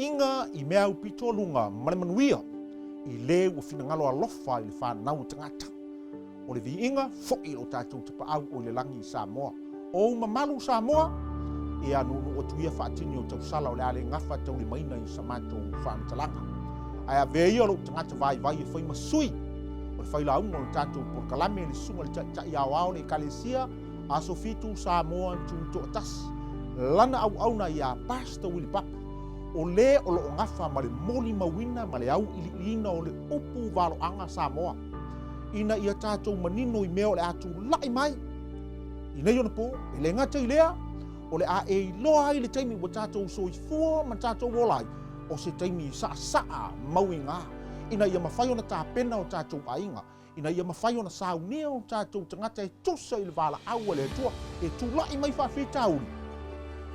viiga i mea aupito luga ma le manuia i le ua finagalo alofa i le fanau o tagata. O le viiga foi i lo tatou Tapaau o i le lagi i Samoa. O ou mamalu Samoa, ia nuunuu atu ia faatini o tausala o le a le gafa taulimaina i sa matou faamatalaga. Ae avea ia lou tagata vaivai e fai ma sui o le failauga o le tatou polokalame le Susuga i le Taitai Aoao o le Ekalesia Aso Fitu Samoa Tutoatasi, lana auauna ia Pastor Willie Papa, o le o lo o gafa ma le molimauina ma le auiliiliina o le upu valoaga Samoa, ina ia tatou manino i mea o le a tulai mai i nei ona po. E le gata i lea, o le a e iloa ai le taimi ua tatou soifua ma tatou ola ai, o se taimi saasaa mauiga, ina ia mafai ona tapena o tatou aiga, ina ia mafai ona saunia o tatou tagata e tusa i le valaau a le Atua e tulai mai faafitauli,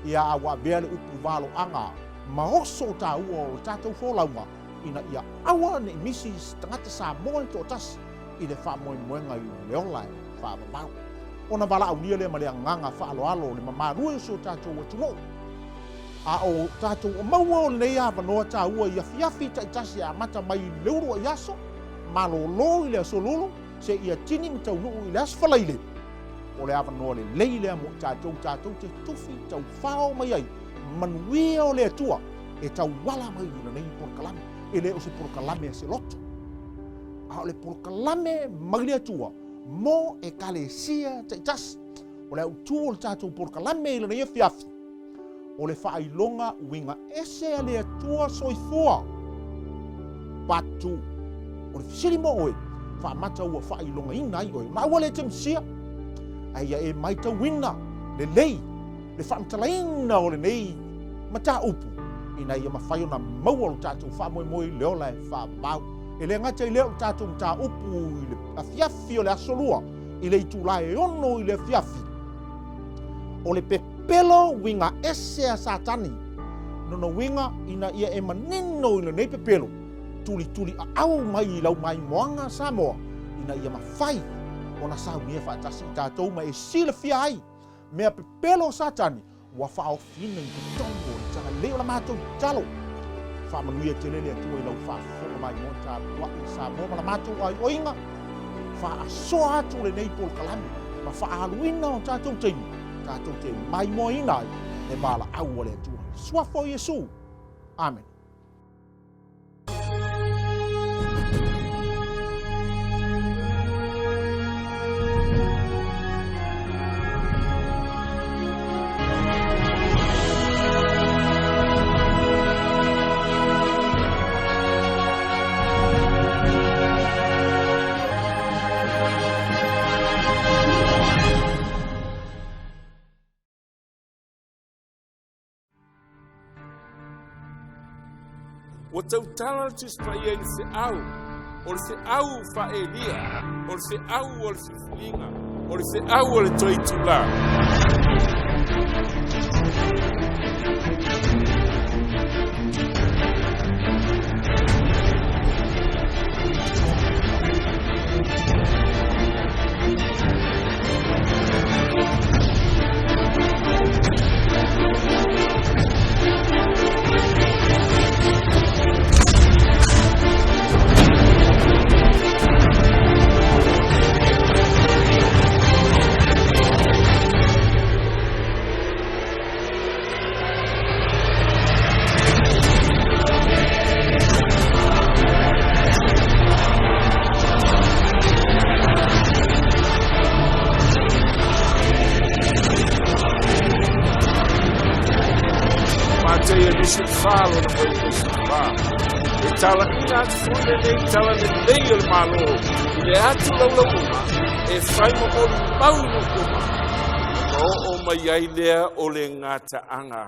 ia a ua avea le upu valoaga ma oso o taua o le tatou folauga, ina ia aua ne i misi se tagata Samoa e toatasi i le faamoemoega i le ola e faavavau. Ona valaaulia lea ma le agaga faaaloalo o le mamalue o si o tatou atunuu. A o tatou o maua o lenei avanoa taua i afiafi taitasi e amata mai i le uluai aso, malolo i le Aso Lulu seia tini ma taunuu i le Aso Faraile. O le avanoa lelei lea mo i tatou tatou te tufi taufao mai ai manuia o le Atua e tauala mai i lenei polokalame. E le o se polokalame a se loto, a o le polokalame mai le Atua mo Ekalesia taitasi. O le autu o le tatou polokalame i lenei afiafi, o le faailoga uiga ese a le Atua soifua. Part 2. O le fesili mo oe, faamata ua faailogaina ai oe. Ma aua le temisia, ae ia e maitauina lelei le faamatalaina o lenei mataupu ina ia mafai ona maua lo tatou faamoemoe i le ola e faavavau. E le gata i lea o le tatou mataupu i le afiafi o le aso lua, i le itula e 6 i le afiafi, o le pepelo uiga ese a Satani. Lona uiga ina ia e manino i lenei pepelo, tulituli aau mai i lau maimoaga Samoa, ina ia mafai ona saunia faatasi i tatou ma e silafia ai mea pepelo o Satani ua faaofiina i totonu o le talalelei o la matou tatalo. Faamanuia tele le Atua i lau faafofoga maimoa tapuai i Samoa ma la matou aioiga. Faasoa atu lenei polokalame ma faaaluina o tatou taimi tatou te maimoaina ai le valaau a le Atua. I le Suafa o Iesu. Amene. Ua tautala le Tusi Paia i le feau, o le feau faa-Elia, o le feau o le filifiliga, o le feau o le toe itulā. Mateia 24 lona 24. E talaina atu foi lenei tala lelei o le Malo i le atu laulauga e fai ma molimau i nuu uma, ona oo mai ai lea o le gataaga.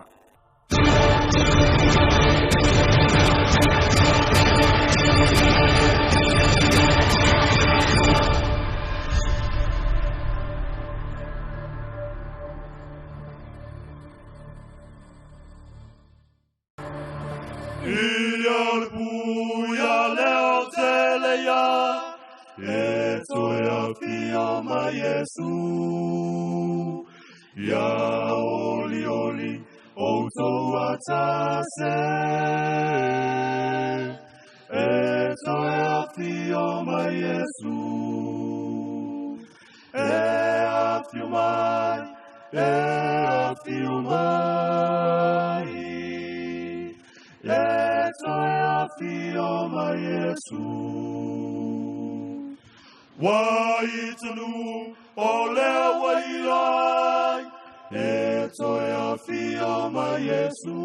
Ia le puia leo tele ia, e toe afio mai Iesu. Ia oli oli, Outou atase E toe afio mai Iesu E afio mai, e afio mai E toe afio mai Iesu Waitanu o lea wailai E toe afio mai Iesu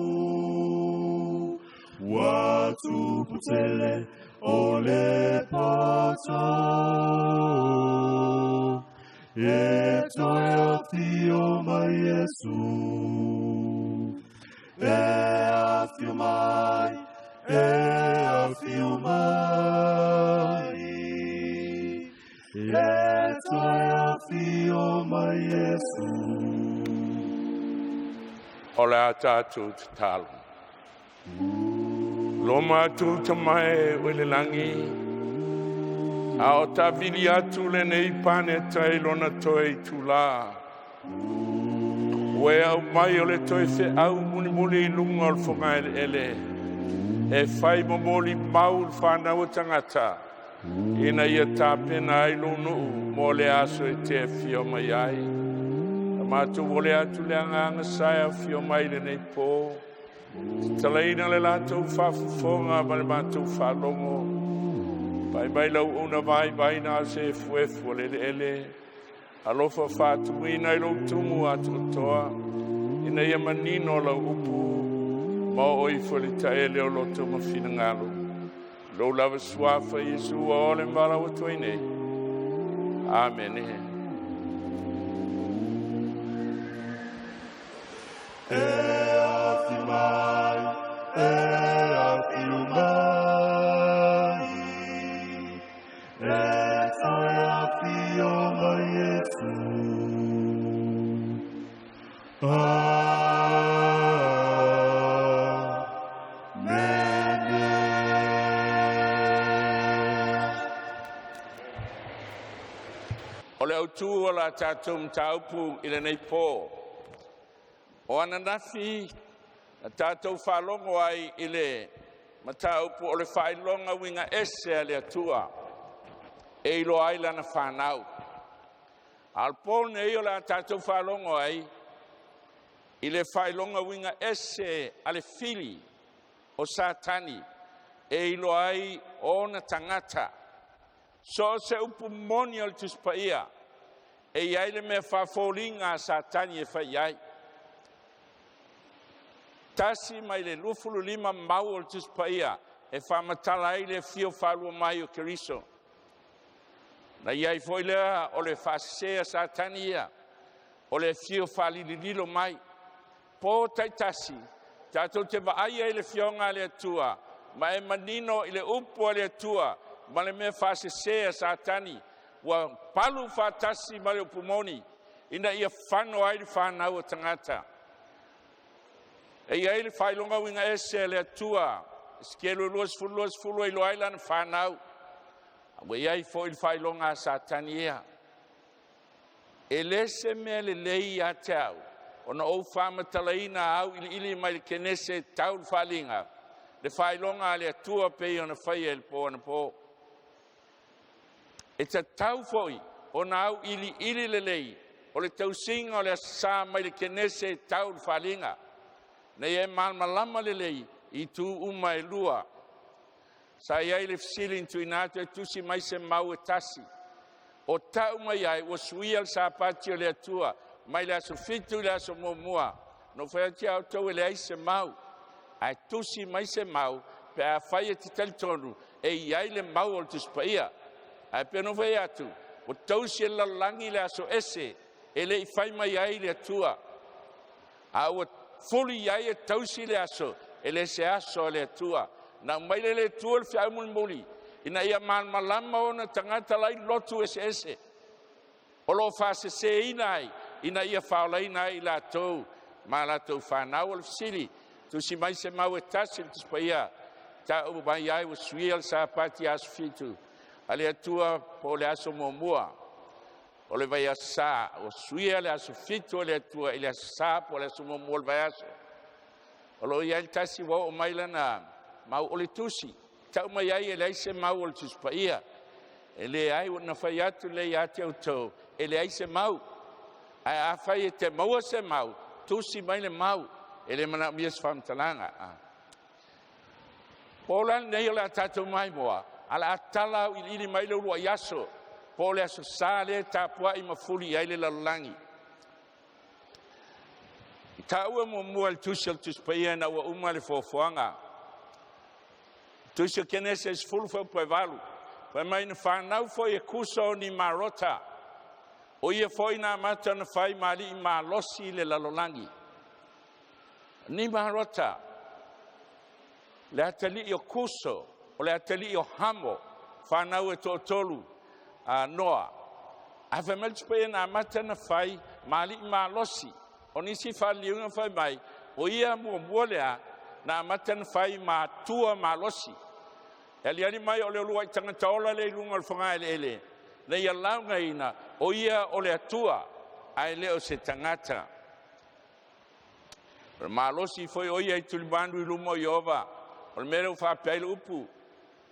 Ua tupu tele o le poto E toe afio mai Iesu E afio mai, e afio mai E toe afio mai Iesu. O le a tatou tatalo. Lo matou Tama e o i le lagi, a o taavili atu lenei paneta i lona toe itulā, ua e aumai o le toe feau mulimuli i luga o le fogaeleele e fai ma molimau i le fanau a tagata ina ia tapena ai lou nuu mo le aso e te afio mai ai. Na matou ole atu le agaga sa e afio mai lenei po, tatalaina le latou faafofoga ma le matou faalogo, pai mai lau una vaivai na o se efuefu o le eleele, alofa faatumuina i lou tumu atoatoa, ina ia manino lau upu, ma oo ifo i le taele o loto ma finagalo. Lou lava suafa Iesu ua ole ma valaau atu ai nei. Amene. E afio mai, e afio mai E toe afio mai Iesu. Amene. O le autū o la tatou mataupu i lenei pō. O ananafi na tatou faalogo ai i le mataupu o le faailoga uiga ese a le Atua e iloa ai lana fanau. A o le pō lenei o le a tatou faalogo ai i le faailoga uiga ese a le fili o Satani e iloa ai ona tagata. So o se upu moni o le Tusi Paia, e i ai le mea faafoliga a Satani e fai ai. 1 mai le 25 mau o le Tusi Paia e faamatala ai le afio faalua mai o Keriso. Na i ai foi lea o le faasese a Satani ia, o le afio faalilolilo mai. Po taitasi, tatou te vaaia i le afioga a le Atua, ma e manino i le upu a le Atua ma le mea faasese a Satani, ua palu faatasi ma le upu moni, ina ia fano ai le fanau a tagata. E i ai le faailoga uiga ese a le Atua, Esekielu 20 20 e iloa ai lana fanau. Ua i ai foi le faailoga a Satani ia. E le se mea lelei ia te au, ona ou faamatalaina au iliili mai le Kenese tau le faaliga, le faailoga a le Atua pei ona faia i le po anapo. E tatau foi ona au iliili lelei o le tausiga o le Aso Sa mai le Kenese tau le faaliga, na ia e malamalama lelei i itu uma e lua. Sa i ai le fesili na tuuina atu e tusi mai se mau e tasi. O tau mai ai ua suia le Sapati o le Atua mai le aso 7 i le aso 1. Na ou fai atu ia outou e leai se mau, ae tusi mai se mau pe afai e te talitonu e i ai le mau o le Tusi Paia. Ae pe na ou fai atu, ua tausi e le lalolagi le aso ese e le i fai mai ai le Atua. A ua fuli i ai e tausi le aso, e le se aso a le Atua. Na aumai le le Atua le feau mulimuli, ina ia malamalama ona tagata lai lotu eseese. O lo o faaseseina ai, ina ia faaolaina ai i latou ma latou fanau. O le fesili, tusi mai se mau e tasi le Tusi Paia, tau mai ai ua suia le Sapati aso 7 a le Atua po o le aso 1 o le vaiaso sa, ua suia le aso 7 o le Atua i le aso sa po o le aso 1 o le vaiaso. O lo o i ai le tasi ua oo mai lana mau o le tusi, tau mai ai e leai se mau o le Tusi Paia. E leai, na fai atu lea ia te outou, e leai se mau. Ae afai e te maua se mau, tusi mai le mau, e le manaomia se faamatalaga. Po o le a lenei o le a tatou maimoa, a o le a tala auiliili mai le uluai aso, po o le aso Sa lea e tapuai ma fuli i ai le lalolagi. E taua muamua e le tusi o le Tusi Paia ina ua uma le foafoaga. Tusi o Kenese 10 fuaiupu 8, fai mai na fanau foi e Kuso o Nimarota, o ia foi na amata ona fai ma alii malosi i le lalolagi. Nimarota, le atalii o Kuso, o le atalii o Hamo, fanau e toatolu a Noa. Ae fai mai le Tusi Paia na amata na fai ma alii malosi. O nisi faaliliuga fai mai, o ia muamua lea na amata na fai ma atua malosi. E aliali mai o le uluai tagata ola lea i luga o le fogaeleele, na ia laugaina o ia o le Atua, ae le o se tagata. O le malosi foi o ia i tulimanu i luma o Ieova. O le mea lea ua faapea ai le upu,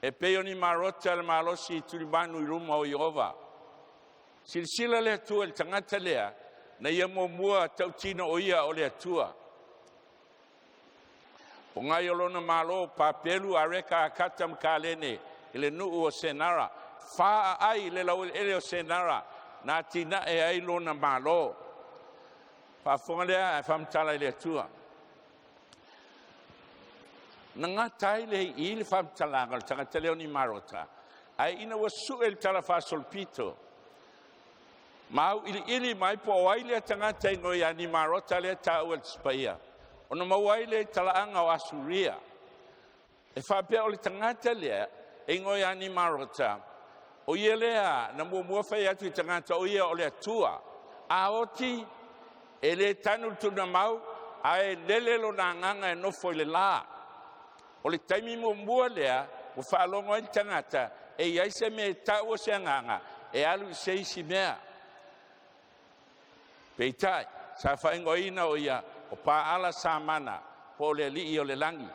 e pei o Nimarota le malosi i tulimanu i luma o Ieova. Silasila le Atua i le tagata lea, na ia muamua tautino o ia o le Atua. O gai o lona malo, Papelu, Areka, Akata ma Kalene i le nuu o Senara, fa aai le laueleele o Senara na atinae ai lona malo. Faafofoga lea ae faamatala i le Atua. Na gata ai le i le faamatalaga o le tagata lea o Nimarota, ae ina ua sue le tala faasolopito, ma auiliili mai po o ai lea tagata igoa ia Nimarota lea taua e le Tusi Paia, ona maua ai lea i talaaga o Asuria. E faapea o le tagata lea e igoa ia Nimarota, o ia lea na muamua fai atu i tagata o ia o le Atua. A oti, e le tanu le tulimau, ae lele lona agaga e nofo i le la. O le taimi muamua lea ua faalogo ai le tagata e i ai se mea e taua se agaga e alu i se isi mea. Peitai, sa faaigoaina o ia o Paala Samana po o le alii o le lagi.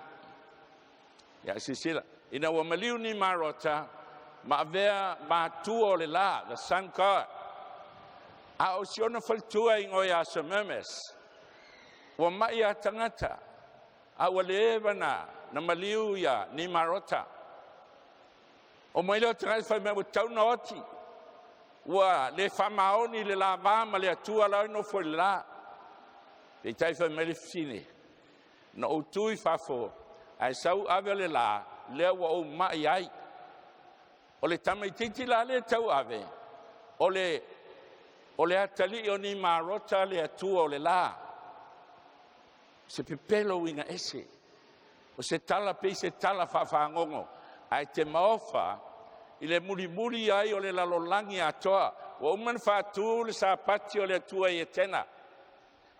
Ia silasila, ina ua maliu Nimarota ma avea matua o le la, the sun god, a o si ona faletua igoa ia Semiramis, ua mai a tagata, a ua leva na maliu ia Nimarota. O mai lea o tagata fai mai ua tatau ona oti, ua le faamaoni le lava ma le Atua la e nofo i le la. Peitai fai mai le fafine, na ou tu i fafo, ae sau ave o le la, lea ua ou mai ai. O le tamaititi la lea tau ave, o le atalii o Nimarota le Atua o le la. Se pepelo uiga ese. O se tala pei se tala faafagogo, ae te maofa i le mulimuli ai o le lalolagi atoa. Ua uma ona faatu le sapati o le Atua i Etena.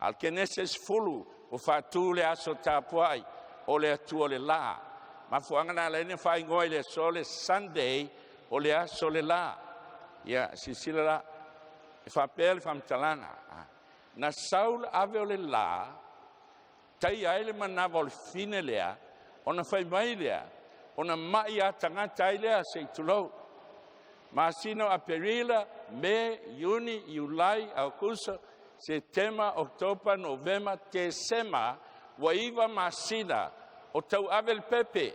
A o le Kenese 10 ua faatu le aso tapuai o le Atua o le la. Mafuaaga na ala ai ona faaigoa i le aso le Sunday o le aso le la. Ia silasila la, e faapea le faamatalaga. Na sau le ave o le la, taia ai le manava o le fine lea, ona fai mai lea, ona mai a tagata ai lea se i tulou. Masina o Aperila, Me, Iuni, Iulai, Aukuso, Setema, Oketopa, Novema, Tesema, ua 9 masina o tauave le pepe.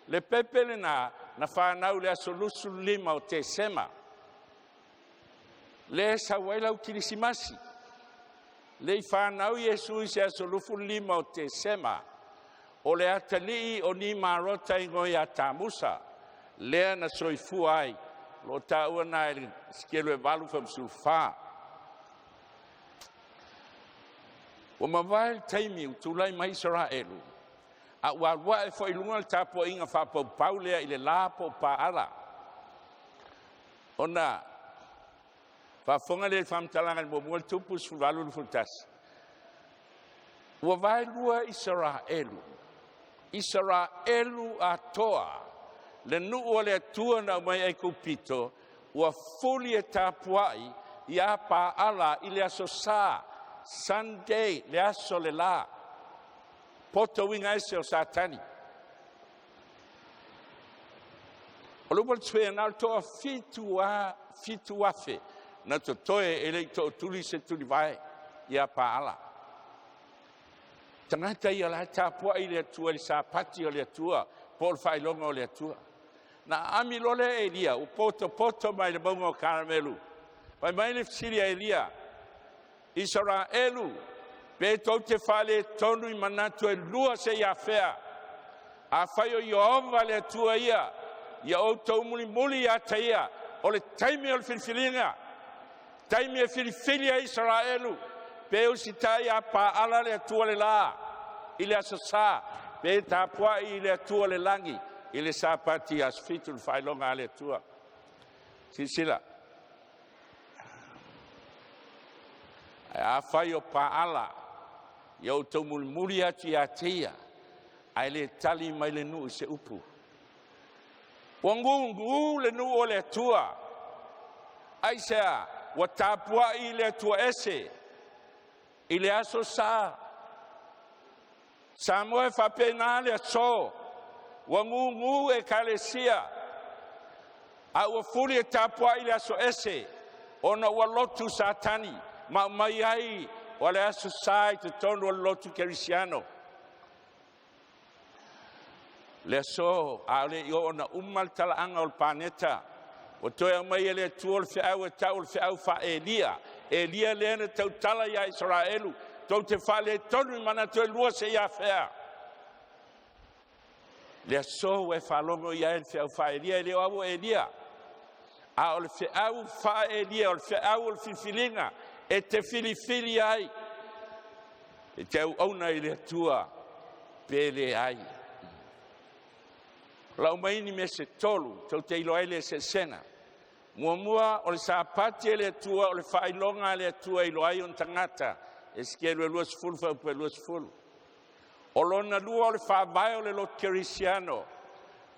Le pepe lena na fanau le aso 25 o Tesema. Le sau ai lau Kilisimasi. Le i fanau Iesu i se aso 25 o Tesema, o le atalii o Nimarota igoa ia Tamusa, lea na soifua ai. O lo o taua na i le sikelu e 8 fuaiupu 14. Ua mavae le taimi ua tulai mai Isaraelu, a ua alu ae foi i luga le tapuaiga faapaupau lea i le la po o Paala. Ona faafofoga lea i le faamatalaga i le muamua le tupu 18 21. Ua vaelua Isaraelu, Isaraelu atoa, le nuu o le Atua na aumai ai Aikupito, ua fuli e tapuai ia Paala i le aso Sa, Sunday, le aso le la. Poto uiga ese o Satani. O le upu a le Tusi na o le toafitu a 7,000 na totoe e le i tootuli se tulivae ia Paala. Tagata ia la tapuai i le Atua i le Sapati o le Atua po o le faailoga o le Atua. Na aami loa lea e Elia ua potopoto mai le mauga o Karamelu. Fai mai le fesili a Elia, Isaraelu, pe tou te faaletonu i manatu e lua seia afea? Afai o Ieova le Atua ia, ia outou mulimuli ia te ia. O le taimi o le filifiliga, taimi e filifili ai Isaraelu, pe usitai ia Paala le Atua le la i le aso Sa, pe tapuai i le Atua le lagi i le Sapati aso 7, le faailoga a le Atua. Silasila, ae afai o Paala, ia outou mulimuli atu ia te ia, ae le tali mai le nuu i se upu. Ua gugu le nuu o le Atua. Aisea? Ua tapuai i le Atua ese i le aso Sa. Samoa e faapena le aso, ua gugu ekalesia, a ua fuli e tapuai i le aso ese, ona ua lotu Satani ma aumai ai o le aso Sa i totonu o le lotu kerisiano. Le aso a o le i oo na uma le talaaga o le paneta, ua toe aumai e le Atua le feau e tau o le feau faa-Elia. Elia lea na tautala ia Isaraelu, tou te faaletonu i manatu e lua seia afea? Le aso ua e faalogo i ai le feau faa-Elia, e le o au o Elia, a o le feau faa-Elia, o le feau o le filifiliga e te filifili ai, e te auauna i le Atua pe leai. O lau mai ni mea se tolu tou te iloa ai le eseesega. Muamua, o le Sapati e le Atua, o le faailoga a le Atua e iloa ai ona tagata. Esekielu 20 fuaiupu 20. O lona lua, o le faavae o le lotu kerisiano,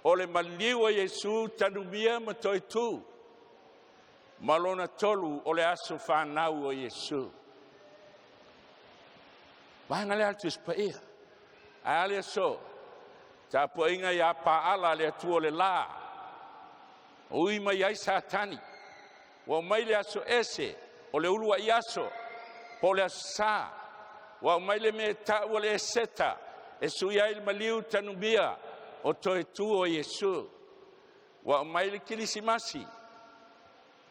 o le maliu o Iesu, tanumia ma toe tu. Ma lona tolu, o le aso fanau o Iesu. Vaega lea a le Tusi Paia. Ae a le aso? Tapuaiga ia Paala le Atua o le la, ui mai ai Satani, ua aumai le aso ese o le uluai aso po o le aso Sa, ua aumai le mea e tau o le Eseta e sui ai le maliu tanumia o toe tu o Iesu. Ua aumai le Kilisimasi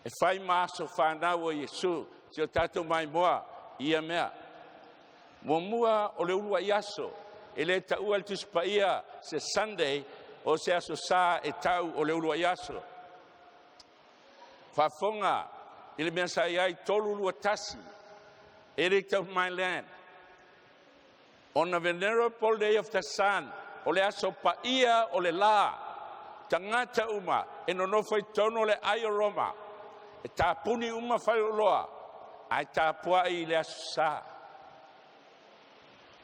e fai ma aso fanau o Iesu. Si o tatou maimoa ia mea. Muamua, o le uluai aso, e le taua le Tusi Paia se Sunday o se aso Sa e tau o le uluai aso. Faafofoga i le mea sa i ai 321, Edict of Milan, on a venerable day of the sun, o le aso paia o le la, tagata uma e nonofo i totonu o le ai o Roma, e tapuni uma faleoloa, ae tapuai i le aso Sa.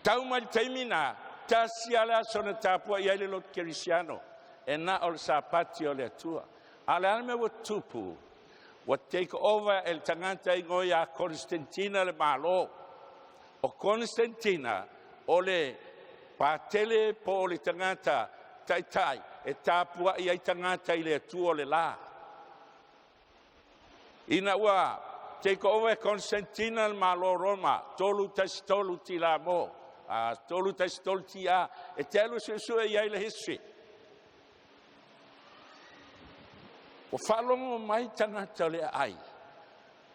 Tau mai le taimi na, tasi lava le aso na tapuai ai le lotu kerisiano, e na o le Sapati o le Atua. A o le a le mea ua tupu? Ua take over e le tagata igoa ia Constantina le Malo. O Constantina o le patele po o le tagata taitai e tapuai ai tagata i le Atua o le la. Ina ua take over e Constantina le Malo o Roma, 313 tilamo, 313 TA, e te alu suesue i ai le history. Ua faalogo mai tagata o le aai,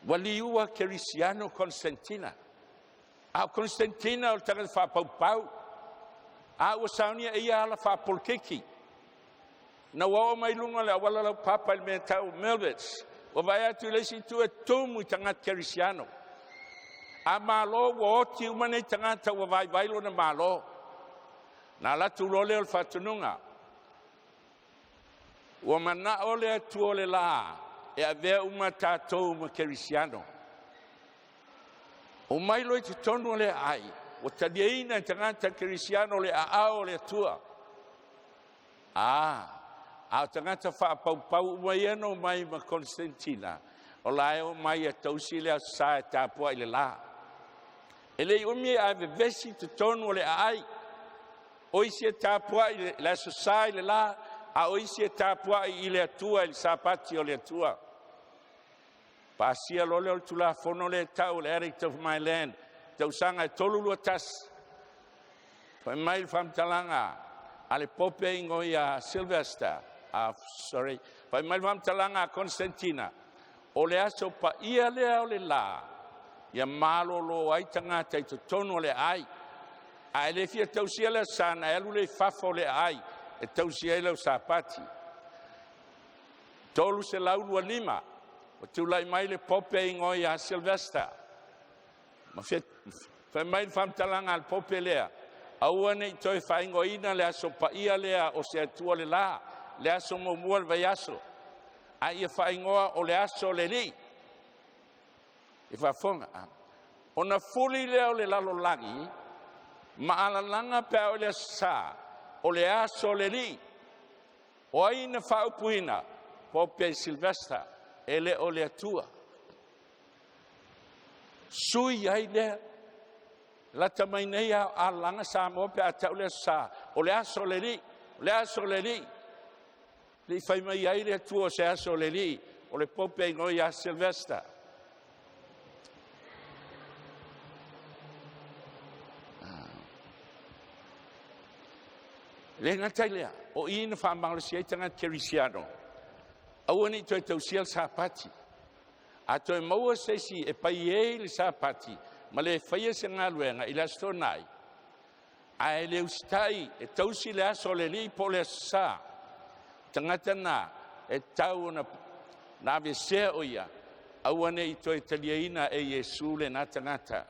ua liua kerisiano Constantina. A o Constantina o le tagata faapaupau, a ua saunia e ia ala faapolokiki. Na ua oo mai luga o le auala laupapa i le mea tau Milbits, ua vaai atu i le isi itu e tumu i tagata kerisiano. A malo ua oti uma nei tagata ua vaivai lona malo. Na alu atu loa lea o le faatonuga, ua manao le Atua o le la e avea uma tatou ma kerisiano. O mai loa i totonu o le aai, ua taliaina e tagata kerisiano le aao o le Atua. A o tagata faapaupau uma ia na omai ma Constantina, o la e omai e tausi le aso Sa e tapuai i le la. E le i umi ae vevesi totonu o le aai. O isi e tapuai i le Aso Sa i le la, a o isi e tapuai i le Atua i le Sapati o le Atua. Pasia loa lea o le Tulafono lea e tau o le Edict of Milan, tausaga e 321. Fai mai le faamatalaga a le Pope e igoa ia Sylvester, sorry, fai mai le faamatalaga a Constantina, o le aso paia lea o le la, ia malolo ai tagata i totonu o le aai. A e le fia tausia le Aso Sa, ona e alu lea i fafo o le aai e tausi ai lau Sapati. 325, ua tulai mai le Pope e igoa ia Sylvester. Ma fai mai le faamatalaga a le Pope lea, aua ne i toe faaigoaina le aso paia lea o se Atua le la, le aso muamua o le vaiaso, a ia faaigoa o le aso o le Alii. E faafofoga, ona fuli lea o le lalolagi ma alalaga pe a o le Aso Sa, o le aso o le Alii. O ai na faaupuina? Pope Sylvester, e le o le Atua. Sui ai lea, lata mai nei a alalaga Samoa pe a tau le Aso Sa, o le aso o le Alii, o le aso o le Alii. Le i fai mai ai le Atua o se aso o le Alii, o le Pope e igoa ia Sylvester. Le gata i lea, o i na faamalosia ai tagata kerisiano, aua ne i toe tausia le Sapati. A toe maua se isi e pai ai le Sapati ma le faia se galuega i le Aso Toonai, ae le usitai e tausi le aso o le Alii po o le Aso Sa, tagata na e tau ona avesea o ia, aua ne i toe taliaina e Iesu lena tagata.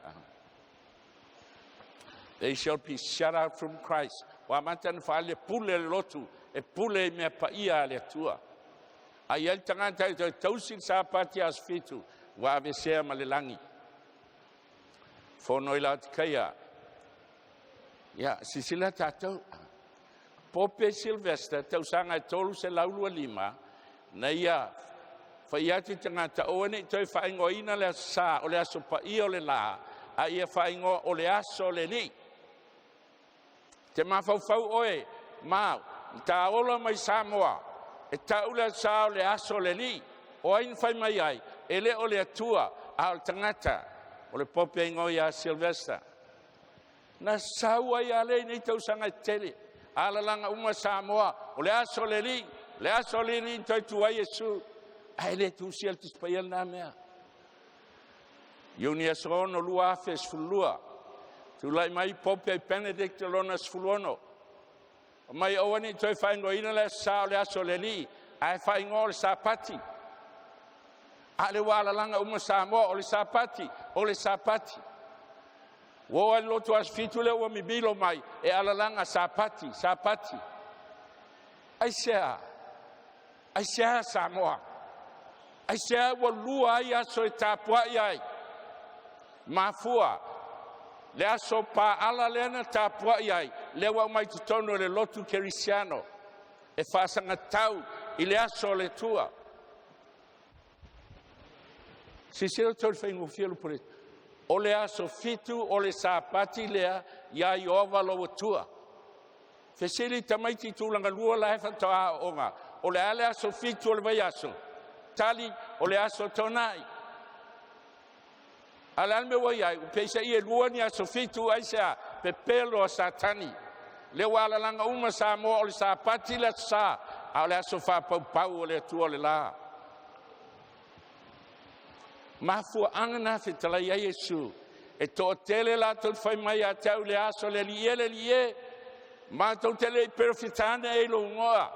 They shall be shut out from Christ. Ua amata na faale pule le lotu e pule i mea paia a le Atua. A i ai le tagata e toe tausi le Sapati aso 7, ua avesea ma le lagi. Fono i Laotikaia. Ia, sisila tatou. Pope Sylvester, tausaga e 325, na ia fai atu i tagata, aua ne i toe faaigoaina le Aso Sa o le aso paia o le la, a ia faaigoa o le aso o le Alii. Te mafaufau oe, ma taola mai Samoa, e tau le Aso Sa o le aso o le Alii. O ai na fai mai ai? E le o le Atua, a o le tagata, o le Pope igoa ia Sylvester. Na sau ai a lea nei tausaga e tele, alalaga uma Samoa, o le aso o le Alii, le aso o le Alii toe tu ai Iesu. Ae le tusia le Tusi Paia lena mea. Iuni aso 6 2012, tulai mai Pope Benedict lona 16. Mai aua ne i toe faaigoaina le Aso Sa o le aso o le Alii, ae faaigoa o le Sapati. A le ua alalaga uma Samoa, o le Sapati, o le Sapati. Ua oo ai le lotu aso 7 lea ua mimilo mai, e alalaga Sapati, Sapati. Aisea? Aisea Samoa? Aisea ua lua ai aso e tapuai ai? Mafua le aso paala lea na tapuai ai, lea ua aumai totonu o le lotu kerisiano e faasagatau i le aso o le Atua. Silasila outou i le faigofie o le pule. O le aso 7 o le Sapati lea ia Ieova lou Atua. Fesili tamaiti tulaga lua la e faatoa aooga, o le a le aso 7 o le vaiaso? Tali, o le Aso Toonai. A le a le mea ua i ai? Peiseai e lua ni aso 7, aisea? Pepelo a Satani. Lea ua alalaga uma Samoa o le Sapati le Aso Sa, a o le aso faapaupau o le Atua o le la. Mafuaaga na fetalai ai Iesu, e toatele latou te fai mai ia te au i le aso le Alii e, le Alii e, matou te le i perofitane ai lou igoa,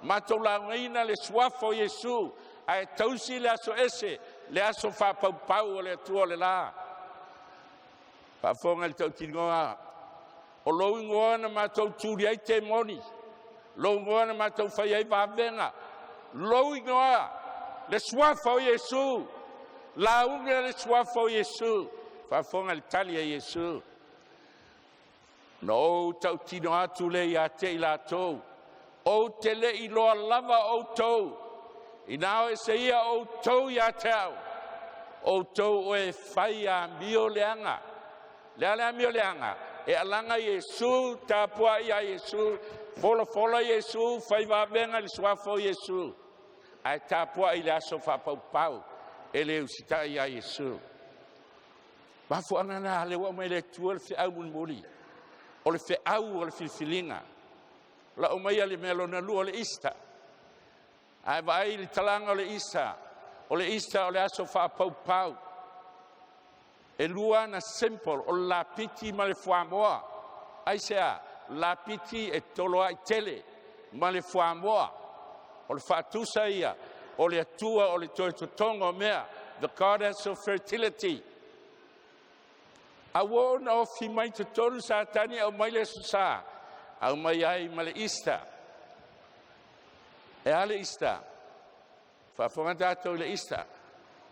matou laugaina le suafa o Iesu, ae tausi le aso ese, le aso faapaupau o le Atua o le la. Faafofoga i le tautinoa, o lou igoa na matou tuli ai temoni, lou igoa na matou fai ai vavega, lou igoa, le suafa o Iesu, lauga le suafa o Iesu. Faafofoga i le tali a Iesu, na ou tautino atu le ia te i latou, ou te le iloa lava outou, ina o ese ia outou ia te au, outou o e fai amio leaga. Le a le amio leaga? E alaga Iesu, tapuai ia Iesu, folafola Iesu, fai vavega i le suafa o Iesu, ae tapuai i le aso faapaupau e le usitai ia Iesu. Mafuaaga na lea ua aumai e le Atua le feau mulimuli, o le feau o le filifiliga. Lau mai le mea lona lua o le Easter. Ae vaai i le talaga o le Easter. O le Easter o le aso faapaupau. E lua ana symbol, o le lapiti ma le fuamoa. Aisea? Lapiti e toloai tele ma le fuamoa. O le faatusa ia o le Atua o le toe totoga o mea, the goddess of fertility. A ua ona ofi mai totonu Satani, aumai le Aso Sa, aumai ai ma le Easter. E a le Easter? Faafofoga tatou i le Easter.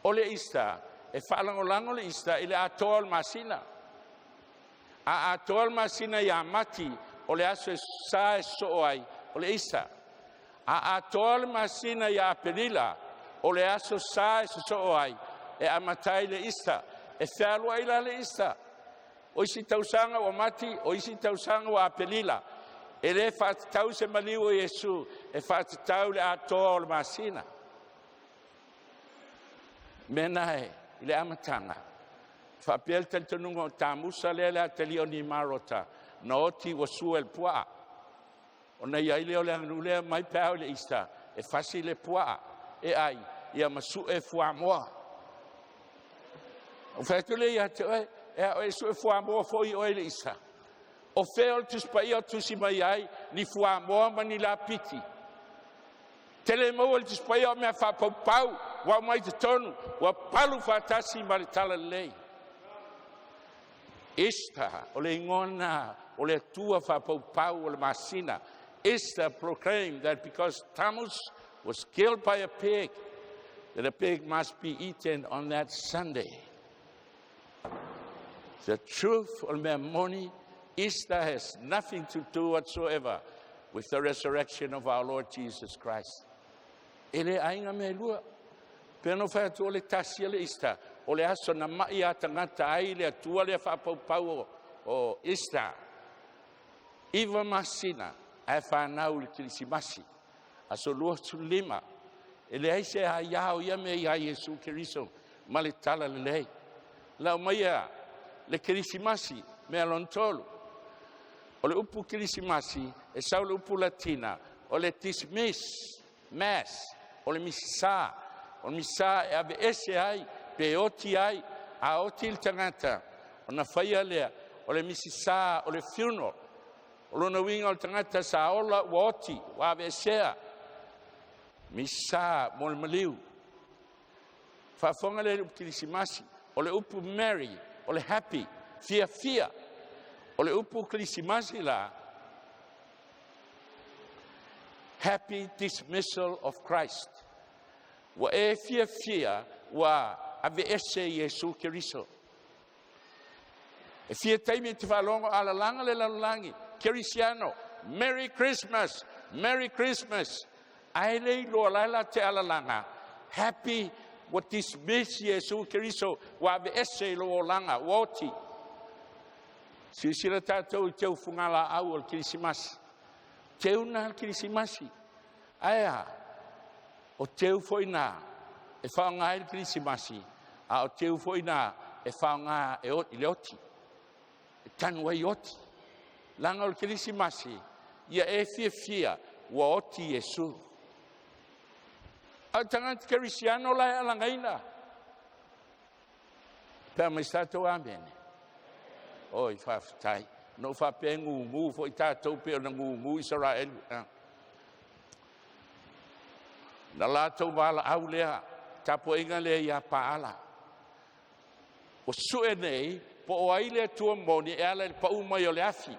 O le Easter, e faalagolago le Easter i le atoa o le masina. A atoa le masina ia Mati, o le aso e sa e sosoo ai, o le Easter. A atoa le masina ia Aperila, o le aso sa e sosoo ai, e amata ai le Easter. E fealuai la le Easter. O isi tausaga ua Mati, o isi tausaga ua Aperila. E le faatatau se maliu o Iesu, e faatatau le atoa o le masina. Mea na e i le amataga, faapea le talitonuga o Tamusa lea le atalia o Nimarota, na oti ua sua e le puaa. Ona i ai lea o le aganuu lea mai pe a o le Easter, e fasi le puaa, e ai, ia ma sue fuamoa. O fai atu le ia te oe, e a oe sue fuamoa foi oe i le Easter. O fea o le Tusi Paia o tusi mai ai ni fuamoa ma ni lapiti? Tele maua le Tusi Paia o mea faapaupau, ua aumai totonu, ua palu faatasi ma le talalelei. Easter, o le igoa lena o le Atua faapaupau o le masina. Easter proclaimed that because Tammuz was killed by a pig, that a pig must be eaten on that Sunday. The truth o le mea moni, Easter has nothing to do whatsoever with the resurrection of our Lord Jesus Christ. E le aiga mea e lua. Pe no fai atu o le tasi o le Easter, o le aso na mai a tagata ai le Atua lea faapaupau o Easter. 9 masina ae fanau i le Kerisimasi. Aso 25, e leai se aiā o ia mea iā Iesu Keriso ma le talalelei. Lau maia le Kerisimasi, mea lona tolu. O le upu Kerisimasi, e sau le upu Latina, o le dismiss, mass, o le misisa. O le misisa e ave ese ai, pe oti ai, a oti le tagata, ona faia lea, o le misisa, o le funeral. O lona uiga o le tagata sa ola ua oti, ua aveesea. Misisa mo le maliu. Faafofoga lea i le upu Kerisimasi, o le upu Merry, o le happy, fiafia. O le upu Kerisimasi la, happy dismissal of Christ. Ua e fiafia, ua aveese Iesu Keriso. E fia taimi e te faalogo alalaga le lalolagi, Kerisiano, Merry Christmas, Merry Christmas. Ae le iloa la la te alalaga, happy ua dismiss Iesu Keriso, ua aveese i lou olaga, ua oti. Silasila tatou i teu fugalaau o le Kerisimasi. Teu na le Kerisimasi. Ae a, o teu foi na e faaaoga ai le Kerisimasi, a o teu foi na e faaaoga e i le oti, e tanu ai oti. Laga o le Kerisimasi, ia e fiafia ua oti Iesu. A o tagata Kerisiano la e alagaina. Pea mai sa tatou amene. Oi, faafetai. No faapea gugu foi tatou pe ona gugu Israeli. Na latou valaau lea, tapuaiga lea ia Paala. Ua sue nei, po o ai le Atua moni e ala i le pau mai o le afi.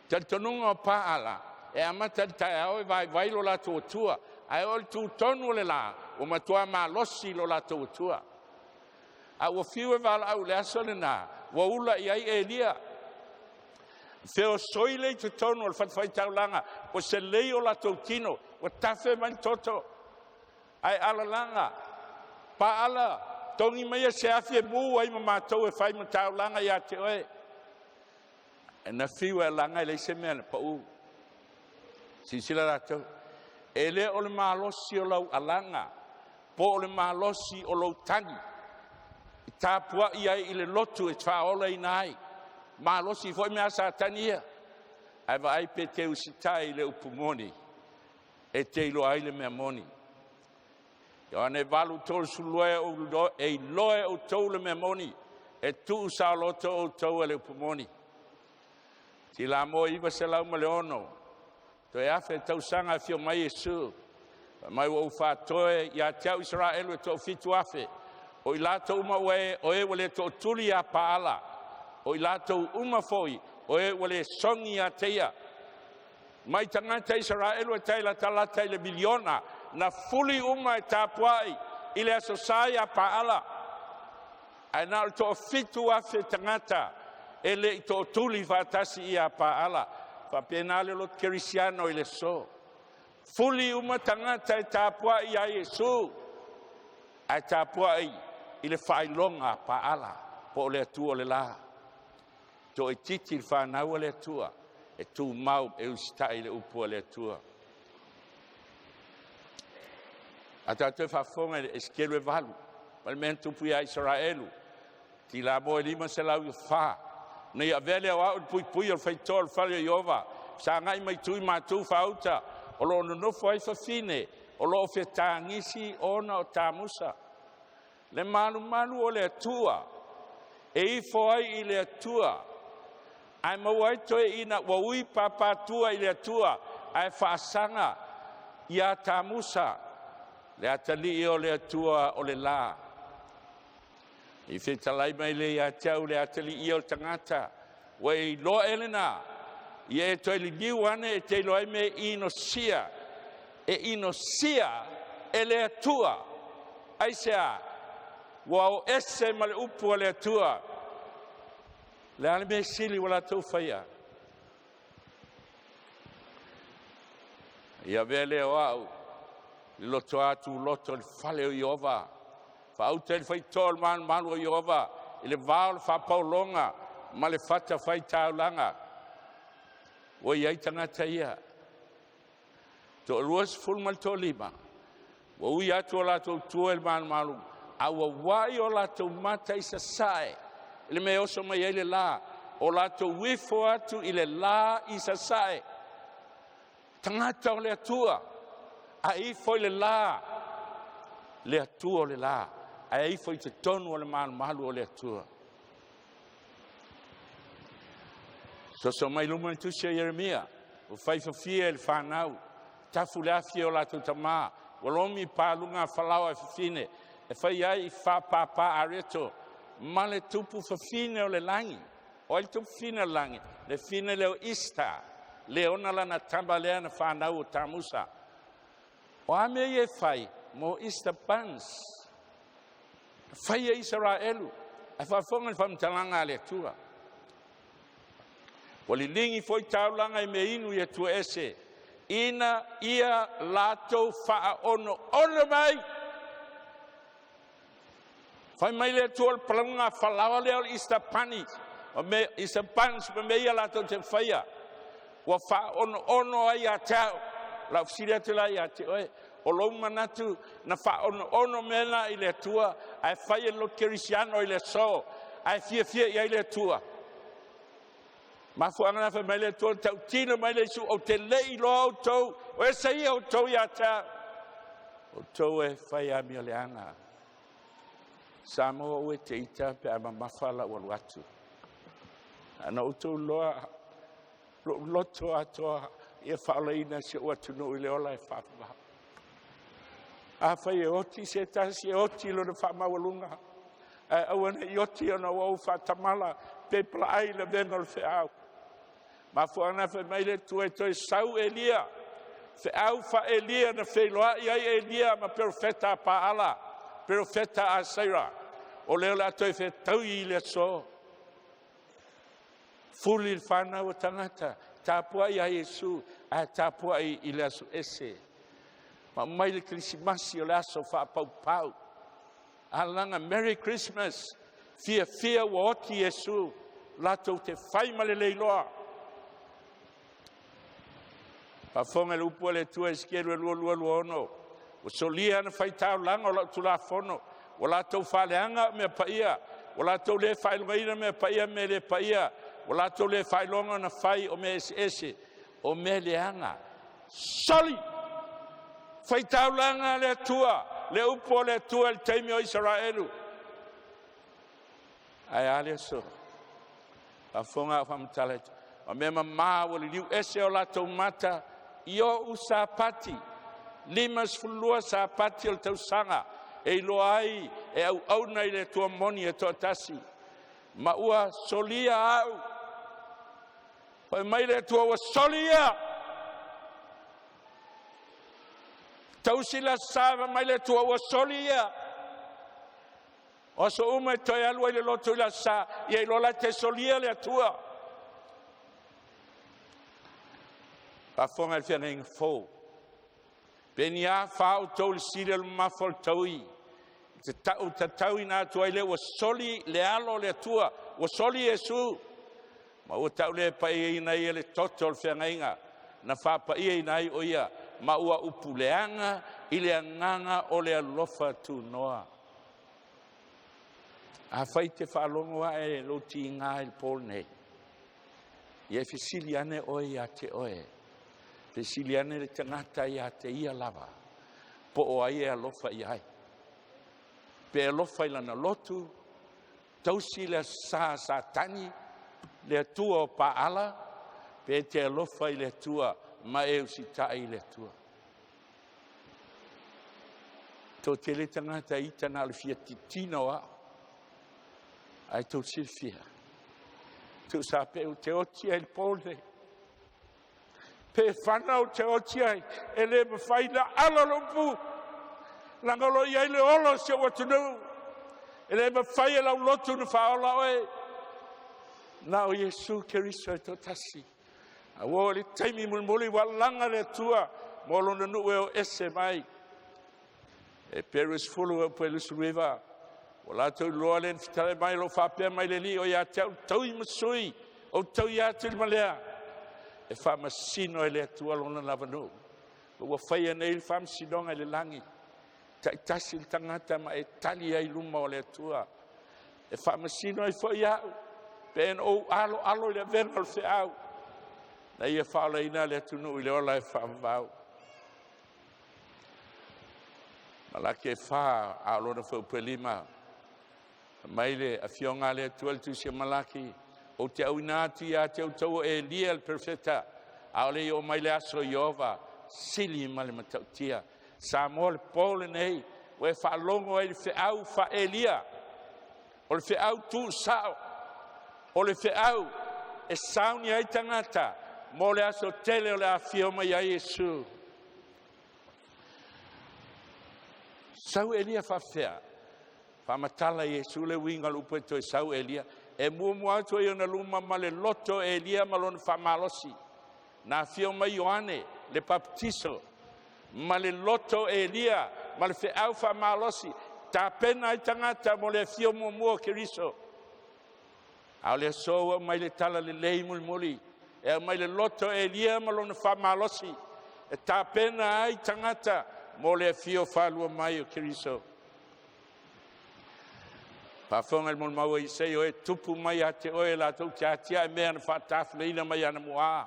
Talitonuga o Paala, e amata le taeao e vaivai lo latou Atua, ae o le tutonu o le la, ua matua malosi lo latou Atua. A ua fiu e valaau le aso lena, ua ula i ai Elia. Feosoi le i totonu o le fatafaitaulaga, ua selei o latou tino, ua tafe mai le toto. Ae alalaga, Paala, togi maia se afi e mu ai ma matou e fai ma taulaga ia te oe. E na fiu e alaga e leai se mea na pau. Silasila latou, e le o le malosi o lau alaga po o le malosi o lou tagi e tapuai ai i le lotu e te faaolaina ai, malosi foi mea a Satani ia. Ae vaai pe te usitai i le upu moni e te iloa ai le mea moni. Ioane 8:32, e iloa e outou le mea moni, e tuusaoloto outou e le upu moni. Silamo 906, toe 1000 tausaga afio mai Iesu, fai mai ua ou faatoe ia te au Isaraelu e 7,000, o i latou uma ua e, o e ua le tootuli ia Paala, o i latou uma foi o e ua le sogi ia te ia. Mai tagata Isaraelu e tai latalata i le miliona, na fuli uma e tapuai i le aso sa ia Paala, ae na o le 7,000 tagata e le i tootuli faatasi ia Paala. Faapena le loto kerisiano i le aso. Fuli uma tagata e tapuai ia Iesu, ae tapuai i le faailoga a Paala po o le Atua o le la. Toaitiiti le fanau a le Atua e tumau e usitai i le upu a le Atua. A tatou faafofoga i le Esetelu e 8, ma le mea na tupu ia Isaraelu, Tilamo e 504, na ia avea lea o au i le puipui o le faitotoa o le fale o Ieova, sagai mai tui matu faauta, o lo o nonofo ai fafine, o lo o fetagisi ona o tamusa. Le malumalu o le Atua, e ifo ai i le Atua, ae maua ai toeaiina ua ui papatua i le Atua, ae faasaga ia Tamusa, le atalii o le Atua o le la. I fetalai mai le ia te au le atalii o le tagata, ua e iloa e lena, ia e toe liliu ane e te iloa ai me inosia, e inosia e le Atua. Aisea? Ua o ese ma le upu a le Atua. Le a le mea sili ua latou faia? Ia avea lea o au i loto atu loto i le fale o Ieova, faauta i le faitotoa o le malumalu o Ieova, i le va o le faapaologa ma le fatafaitaulaga. Ua i ai tagata ia, 25, ua ui atu o latou tua i le malumalu, a ua uai o latou mata i sasae, i le mea e oso mai ai le la, o latou ifo atu i le la i sasae. Tagata o le Atua, a ifo i le la, le Atua o le la, ae ifo i totonu o le malumalu o le Atua. Soso mai luma le tusi a Ieremia, ua faifafia e le fanau, tafu le afi o latou tamā, ua lomi paluga a Falao e fafine, e fai ai i fāpāpā areto, ma le tupu fafine o le lagi. O ai le tupu fafine o le lagi? Le fine leo Ista, le ona lana tama lea na fanau o Tamusa. O a mea ia e fai? Mo Easter buns. Fai e Isaraelu, ae faafofoga i le faamatalaga a le Atua. Ua liligi foi taulaga i mea inu i Atua ese, ina ia latou faaonoono mai. Fai mai le Atua o le palauga falaoa lea o le Easter Bunny, o me Easter buns ma mea ia latou te faia, ua faaonoono ai ia te au. Lau fesili atu la ia te oe, o lou manatu na faaonoono mea la i le Atua, ae fai e le loto kerisiano i le aso, ae fiafia i ai le Atua. Mafuaaga na fai mai le Atua, tautino mai le Iesu, ou te le i iloa outou, o ese ia outou ia te au. Outou e fai amioleaga. Samoa ua te ita pe a mamafa lau alu atu. Ana outou loa lou loto atoa ia faaolaina si ou atunuu i le ola e faavavau. Afai e oti se tasi, e oti lona faamaualuga, ae aua ne i oti ona ua ou faatamala pe palaai i le avega o le feau. Mafuaaga fai mai le Atua e toe sau Elia, feau faa-Elia na feiloai ai Elia ma perofeta a Paala, perofeta a Seira, o lea o le a toe fetaui i le aso. Fuli le fanau o tagata, tapuai ia Iesu, ae tapuai i le aso ese. Ma mai le Kerisimasi o le aso faapaupau. Alaga Merry Christmas, fiafia ua oti Iesu. latou te fai ma le le iloa. Faafofoga i le upu a le Atua Esekielu 22:26, ua solia ana faitaulaga o lau tulafono, ua latou faaleaga au mea paia, ua latou le faailogaina mea paia ma mea le paia, ua latou le faailoga ona fai o mea eseese o mea leaga. Soli faitaulaga a le Atua, le upu a le Atua i le taimi o Isaraelu. Ae a le aso? Faafofoga a o faamatala atu, o mea mama ua liliu ese o latou mata i ou Sapati, 52 Sapati o le tausaga e iloa ai e auauna i le Atua moni e toatasi, ma ua solia au. Fai mai le Atua ua solia, tausi le Aso Sa, fai mai le Atua ua solia. O aso uma e toe alu ai le loto i le Aso Sa, ia iloa la e te solia le Atua. Faafofoga i le feagaiga fou, pe ni a fa outou i le sili o le mamafa o le taui, te tau tatauina atu ai lea ua soli le alo o le Atua, ua soli Iesu, ma ua taulepaiaina ia le toto o le feagaiga na faapaiaina ai o ia, ma ua upuleaga i le agaga o le alofa tunoa. Afai te faalogo ae lou tiga i le po lenei, ia e fesili ane oe ia te oe, fesili ane le tagata ia te ia lava, po o ai e alofa i ai. Pe alofa i lana lotu, tausi le Aso Sa a Satani, le Atua o Paala, pe te alofa i le Atua ma e usitai i le Atua. Toatele tagata ita na o le fia titina o au, ae tou silafia, tuusa pe ou te oti ai i le po lenei, pe fana ou te oti ai, e le mafai na alo le upu, leaga o lo o i ai le ola o si ou atunuu. E le mafai e lau lotu na faaola oe, na o Iesu Keriso e toatasi. A ua oo i le taimi mulimuli ua laga le Atua mo lona nuu e o ese mai. E Peru 10 e 29, ua latou iloa le fetalai mai o lo o faapea mai le Alii o ia te au taui ma sui, ou taui atu i le malea, e faamasino e le Atua lona lavanuu. Ua faia nei le faamasinoga i le lagi, taitasi le tagata ma e tali ai luma o le Atua. E faamasino ai foi au, pe na ou alo alo i le avega o le feau, na ia faaolaina le atunuu i le ola e faavavau. Malaki e 4 a o lona fuaiupu e 5, mai le afioga a le Atua le tusi a Malaki, ou te auina atu ia te outou o Elia le perofeta, a o le i oo mai le aso o Ieova, sili ma le matautia. Samoa le po lenei, ua e faalogo ai i le feau faa-Elia, o le feau tuusao, o le feau e sauni ai tagata mo le aso tele o le afio mai ai Iesu. Sau Elia faafefea? Faamatala Iesu le uiga o le upu e toe sau Elia. E muamua atu ai ona luma ma le loto o Elia ma lona faamalosi. Na afio mai Ioane le papatiso ma le loto o Elia ma le feau faamalosi, tapena ai tagata mo le afio muamua o Keriso. A o le aso ua aumai le tala lelei mulimuli, e aumai le loto o Elia ma lona faamalosi, e tapena ai tagata mo le afio faalua mai o Keriso. Faafofoga i le molimau a Isaia, o e tupu mai ia te oe latou te atiae mea na faatafuleina mai anamua,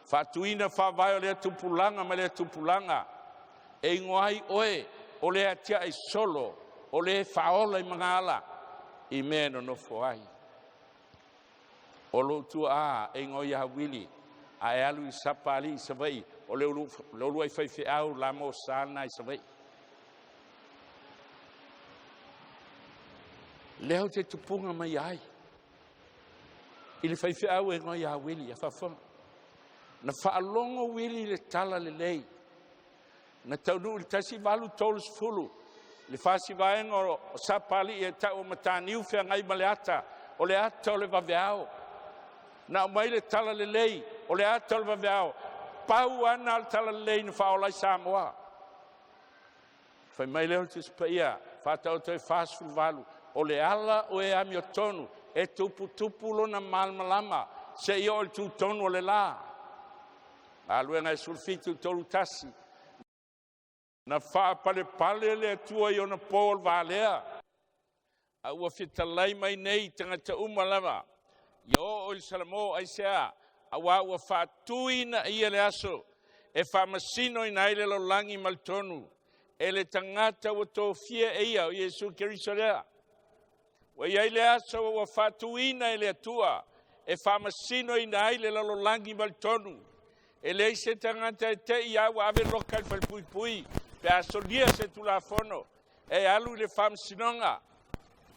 faatuina faavae o lea tupulaga ma lea tupulaga, e igoa ai oe o le atiae solo, o le faaola i magaala i mea e nonofo ai. O lou tuaa e igoa ia Wili, ae alu i Sapalii i Savaii, o le uluai faifeau lamosa lena i Savaii. Lea ou te tupuga mai ai i le faifeau e igoa ia Wili. Faafofoga, na faalogo Wili i le tala lelei, na taunuu i le 1830 le fasivaega o Sapalii e tau o Mataniu feagai ma le ata, o le ata o le vaveao. Na aumai le tala lelei o le ata o le vaveao, pau ana le tala lelei na faaola ai Samoa. Fai mai lea o le Tusi Paia, Faataoto e 48, o le ala o e amiotonu E tuputupu lona malamalama seia oo i le tutonu o le la. Galuega e 17:31. Na faapalepale le Atua i ona pou o le valea, a ua fetalai mai nei i tagata uma lava, ia oo i le Salamo. Aisea? Aua ua faatuina e ia le aso e faamasinoina ai le lalolagi ma le tonu e le tagata ua tofia e ia, o Iesu Keriso lea. Ua i ai le aso ua faatuina e le Atua e faamasinoina ai le lalolagi ma le tonu. E leai se tagata e te i a ua ave loka i le falepuipui pe a solia se tulafono e alu i le faamasinoga.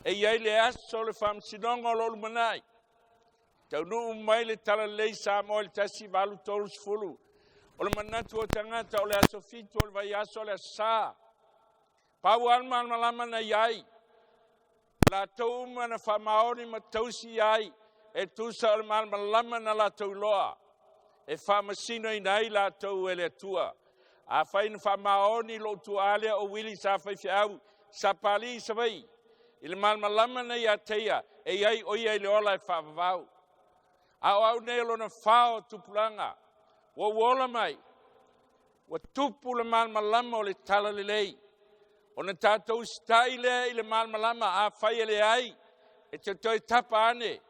E i ai le aso o le faamasinoga o lo o lumanai. Taunuu mai le talalelei i Samoa i le 1830. O le manatu o tagata o le aso 7 o le vaiaso o le aso Sa. Pau lava le malamalama na i ai, latou uma na faamaoni ma tausi i ai, e tusa o le malamalama na latou iloa, e faamasinoina ai latou e le Atua. Afai na faamaoni lou tuaa lea o Uili sa faifeau Sapalii i Savaii, i le malamalama na ia te ia, e i ai o ia i le ola e faavavau. A o au nei o lona fao tupulaga, ua ou ola mai, ua tupu le malamalama o le talalelei, ona tatou usitai lea i le malamalama. Afai e leai, e te toe tapa ane,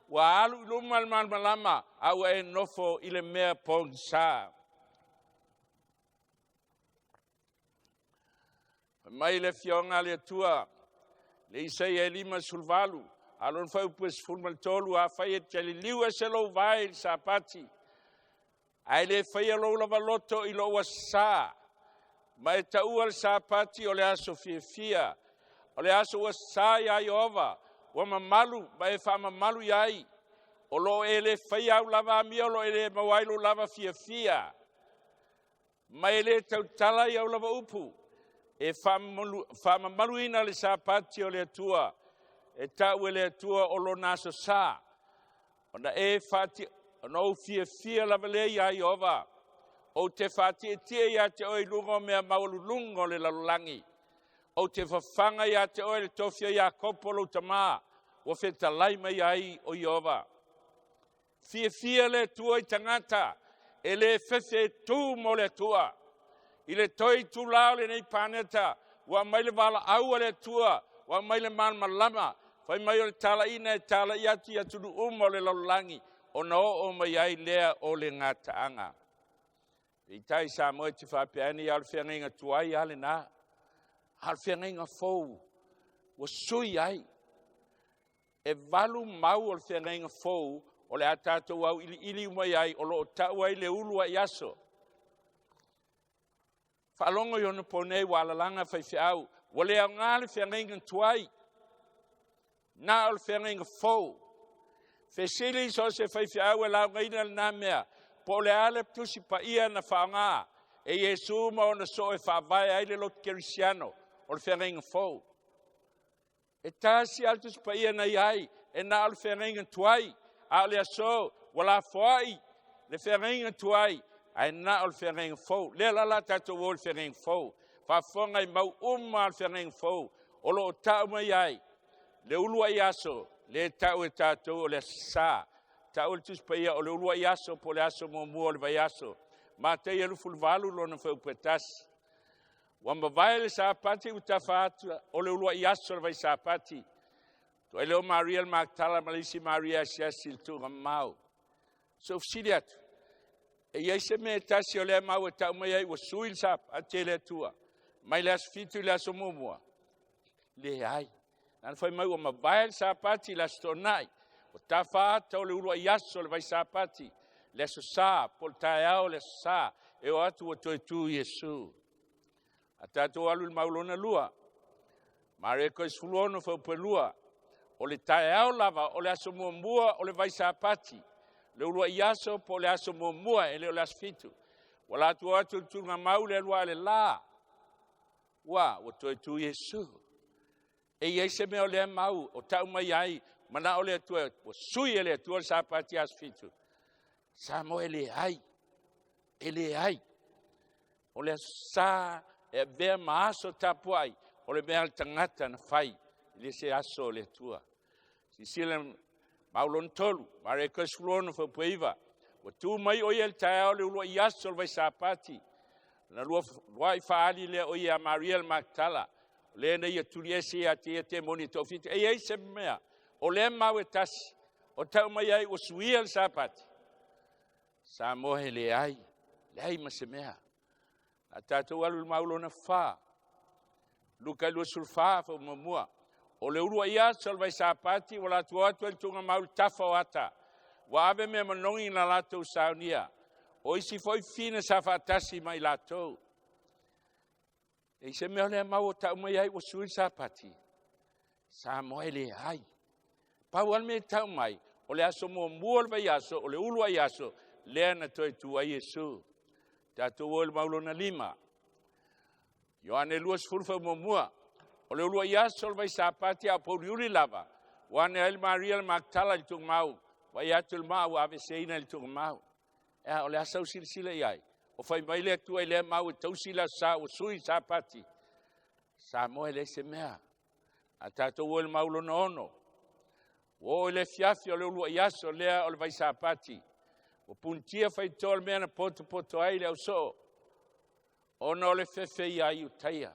ua alu i luma le malamalama, a ua e nofo i le mea pogisa. Fai mai le Afioga a le Atua, le Isaia e 58, a o lona fuaiupu e 13, afai e te liliu ese lou vae i le Sapati, ae le faia lou lava loto i lou Aso Sa, ma e taua le Sapati o le aso fiafia, o le aso ua sa ia Ieova, ua mamalu ma e faamamalu i ai, o lo o e le faia au lava amio, o lo o e le maua ai lou lava fiafia, ma e le tautala i au lava upu, e faamamaluina le Sapati o le Atua, e tau e le Atua o lona aso sa, ona e ona ou fiafia lava lea iā Ieova. Ou te faatietie ia te oe i luga o mea maualuluga o le lalolagi. Ou te fafaga ia te oe le tofi o Iakopo lou tama, ua fetalai mai ai o Ieova. Fiafia le Atua i tagata e le fefe e tu mo le Atua. I le toe itula o lenei paneta, ua aumai le valaau a le Atua, ua aumai le malamalama, fai mai o le talaiina e talai atu i atunuu uma o le lalolagi, ona oo mai ai lea o le gataaga. Peitai Samoa e te faapea ane, ia o le feagaiga tuai lava lena, a o le feagaiga fou ua sui ai. E 8 mau o le feagaiga fou o le a tatou auiliili uma i ai, o lo o tau ai le uluai aso. Faalogo i ona po nei ua alalaga faifeau, ua le aoga le feagaiga tuai, na o le feagaiga fou. Fesili so o se faifeau e laugaina lena mea, po o le a le tusi paia na faaaoga e Iesu ma ona soo e faavae ai le lotu kerisiano o le feagaiga fou. E tasi lava le Tusi Paia na i ai, e na o le feagaiga tuai, a o le aso ua lafoai le feagaiga tuai, ae na o le feagaiga fou. Lea la la tatou o i le feagaiga fou. Faafofoga i mau uma a le feagaiga fou o lo o tau mai ai le uluai aso, le tau e tatou o le Aso Sa, tau e le Tusi Paia o le uluai aso po o le aso muamua o le vaiaso. Mataia 28 lona fuaiupu e 1. Ua mavae le Sapati ua tafa atu o le uluai aso o le vai Sapati. Tuai lea o Maria le Maketala ma le isi Maria asiasi i le tuugamamao. Se i ou fesili atu, e i ai se mea e tasi o lea mau e tau mai ai ua sui le Sapati e le Atua mai le aso 7 i le aso muamua? Leai. Na fai mai ua mavae le Sapati i le aso Toonai, ua tafa ata o le uluai aso o le vai Sapati, le aso Sa, po o le taeao o le aso Sa, e o atu ua toe tu Iesu. A tatou alu i le mau lona lua, Mareko e 16 fuaiupu 2, o le taeao lava o le aso muamua o le vai Sapati, le uluai aso po o le aso muamua, e le o le aso 7. Ua latou o atu i le tuugamau le alu a le la, ua toe tu Iesu. E i ai se mea o lea mau o tau mai ai, manao le Atua, ua sui e le Atua le Sapati aso 7. Samoa e leai, e leai. O le aso Sa e avea ma aso tapuai, o le mea a le tagata na fai, e le se aso o le Atua. Silasila mau lona tolu, Mareko e 16 fuaiupu e 9. Ua tu mai o ia i le taeao o le uluai aso o le vaisapati, na luai faaali lea o ia ia Maria le Maketala, o le na ia tuliese ia te ia temoni e toafitu. E i ai se mea, o lea mau e tasi, o tau mai ai ua suia le Sapati. Samoa e leai, leai ma se mea. A tatou alu i le mau lona fa, Luka 24 faamuamua. O le uluai aso o le vaisapati ua latou o atu ai i le tuugamau i le tafa o ata, ua ave mea manogi na latou saunia. O isi foi fafine sa faatasi ma i latou. E i se mea o lea mau o tau mai ai ua sui le Sapati. Samoa e leai. Pau lava le mea e tau mai, o le aso muamua o le vaiaso, o le uluai aso, lea na toe tu ai Iesu. Tatou o i le mau lona lima. Ioane 20 faamuamua. O le uluai aso o le vaisapati a o pouliuli lava, ua ane ai le Maria le Maketala i le tuugamau, vaai atu le maa ua aveeseina i le tuugamau. Ea, o le a sau silasila i ai? O fai mai le Atua i lea mau e tausi le aso sa ua sui Sapati. Samoa e leai se mea. A tatou o i le mau lona ono. Ua oo i le afiafi o le uluai aso lea o le vaisapati. Ua punitia faitotoa le mea na potopoto ai le ausoo, ona o le fefe iā Iutaia.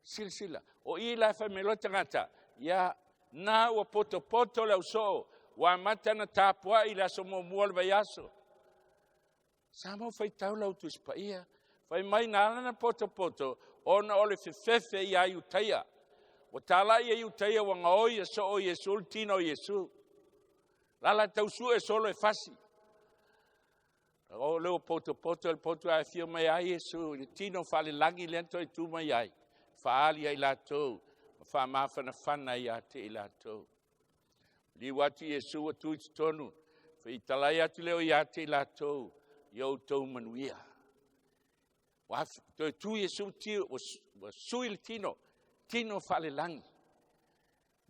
Silasila, o i la e fai mai loa tagata, ia, na ua potopoto le ausoo, ua amata ona tapuai i le aso muamua o le vaiaso. Samoa faitau lau Tusi Paia, fai mai na ala ona potopoto ona o le fefefe iā Iutaia. Ua talai e Iutaia ua gaoi e soo o Iesu le tino o Iesu. Lala tau sue solo e fasi. O lea ua potopoto le potu ae afio mai ai Iesu i le tino faalelagi lea na toe tu mai ai, faaali ai latou ma faamafanafana ia te i latou. Liu atu Iesu ua tu i totonu, faitalai atu lea ia te i latou, ia outou manuia. Ua toe tu Iesu ua sui le tino, tino faalelagi.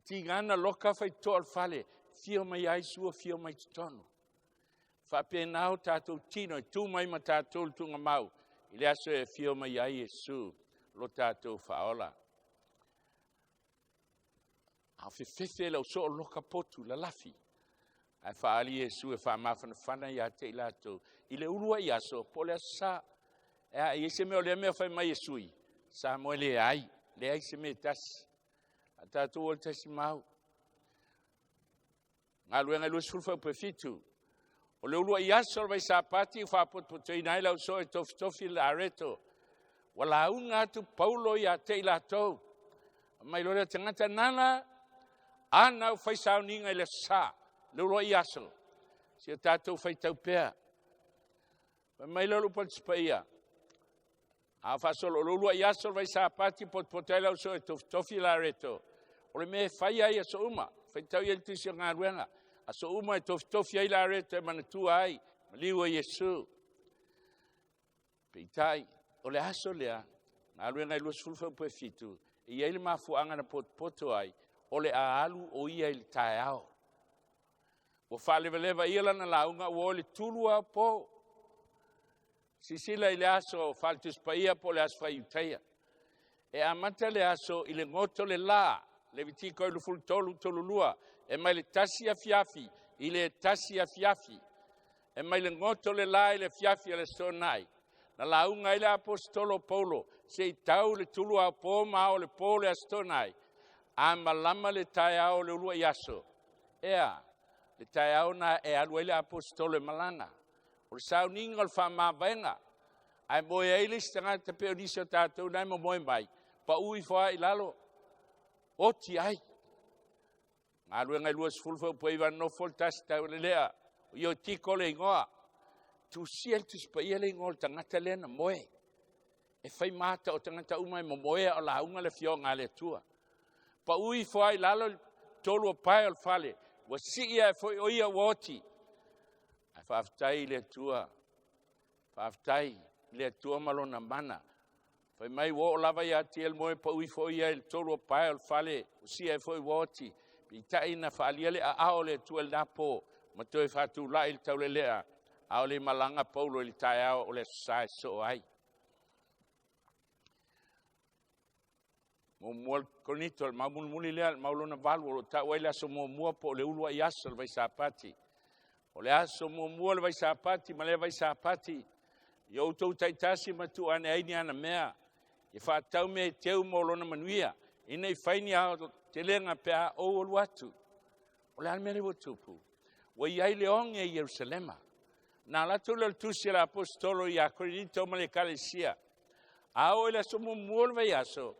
Tigana loka faitotoa o le fale, fio mai ai sua fio mai totonu. Faapena o tatou tino e tu mai ma tatou le tuugamau i le aso e afio mai ai Iesu lo tatou faaola. A o fefefe le ausoo loka potu lalafi, ae faaali Iesu e faamafanafana ia te i latou i le uluai aso po o le aso sa. E a, e i ai se mea o lea mea fai mai e sui, Samoa e leai, leai se mea e tasi. A tatou o le tasi mau. Galuega e 20 fuaiupu e 7. O le uluai aso o le vaisapati ua faapotopotoina ai le ausoo e tofitofi le areto. Ua lauga atu Paulo ia te i latou. Mai loa le tagata nana ana au fai sauniga i le aso sa, le uluai aso. Si o tatou faitau pea. Fai mai loa le upu a le Tusi Paia, A faasolo, o le uluai aso o le vaisapati potopoto ai le ausoo e tofitofi lareto. O le mea e fai ai aso uma, faitau i ai le tusi o galuega, aso uma e tofitofi ai lareto e manatua ai, maliu o Iesu. Peitai, o le aso lea, galuega e 20 fuaiupu e 7, e i ai le mafuaaga na potopoto ai, o le a alu o ia i le taeao. Ua faalevaleva ia lana lauga ua o i le tulu ao po. Silasila i le aso faale-Tusi Paia po o le aso faa-Iutaia. E amata le aso i le goto le la, Levitiko 23, 32, e mai le 1 afiafi i le 1 afiafi. E mai le goto le la i le afiafi o le Aso Toonai, na lauga ai le Aposetolo o Paulo se i tau le tulu aopo ma ao o le po o le Aso Toonai, a malama le taeao o le uluai aso. Ea, le taeao na e alu ai le Aposetolo e malaga. O le sauniga o le faamavaega, ae moe ai le isi tagata pei o nisi o tatou na e momoe mai, pau ifo lava i lalo, oti ai. Galuega e 20 fuaiupu e 9, nofo le tasi taulelea, o Iotiko le igoa. Tusia le Tusi Paia le igoa o le tagata lea na moe. E fai mata o tagata uma e momoea o lauga le afioga a le Atua. Pau ifo lava i lalo le tolu o pae o le fale, ua sii ae foi o ia ua oti. Ae faafetai i le Atua, faafetai i le Atua ma lona mana. Fai mai ua oo lava ia te ia le moe pau ifo ia i le tolu o pae o le fale, ua sii ae foi ua oti. Peitai na faaalia le aao o le Atua i lena po, ma toe faatulai le taulelea, a o le malaga Paulo i le taeao o le Aso Sa e sosoo ai. Muamua Korinito, le mau mulimuli lea, le mau lona 8, o lo o ta'u ai le aso muamua po o le uluai aso o le Vaisapati. O le aso muamua o le Vaisapati ma lea Vaisapati, ia outou taitasi ma tuu ane ai ni ana mea, e faatatau mea e teu mo lona manuia, ina i fai ni aotelega pe a ou alu atu. O le a le mea lea ua tupu? Ua i ai le oge i Ierusalema. Na alu atu lea o le tusi a le Aposetolo ia Korinito ma le Ekalesia, a oo i le aso muamua o le vaiaso,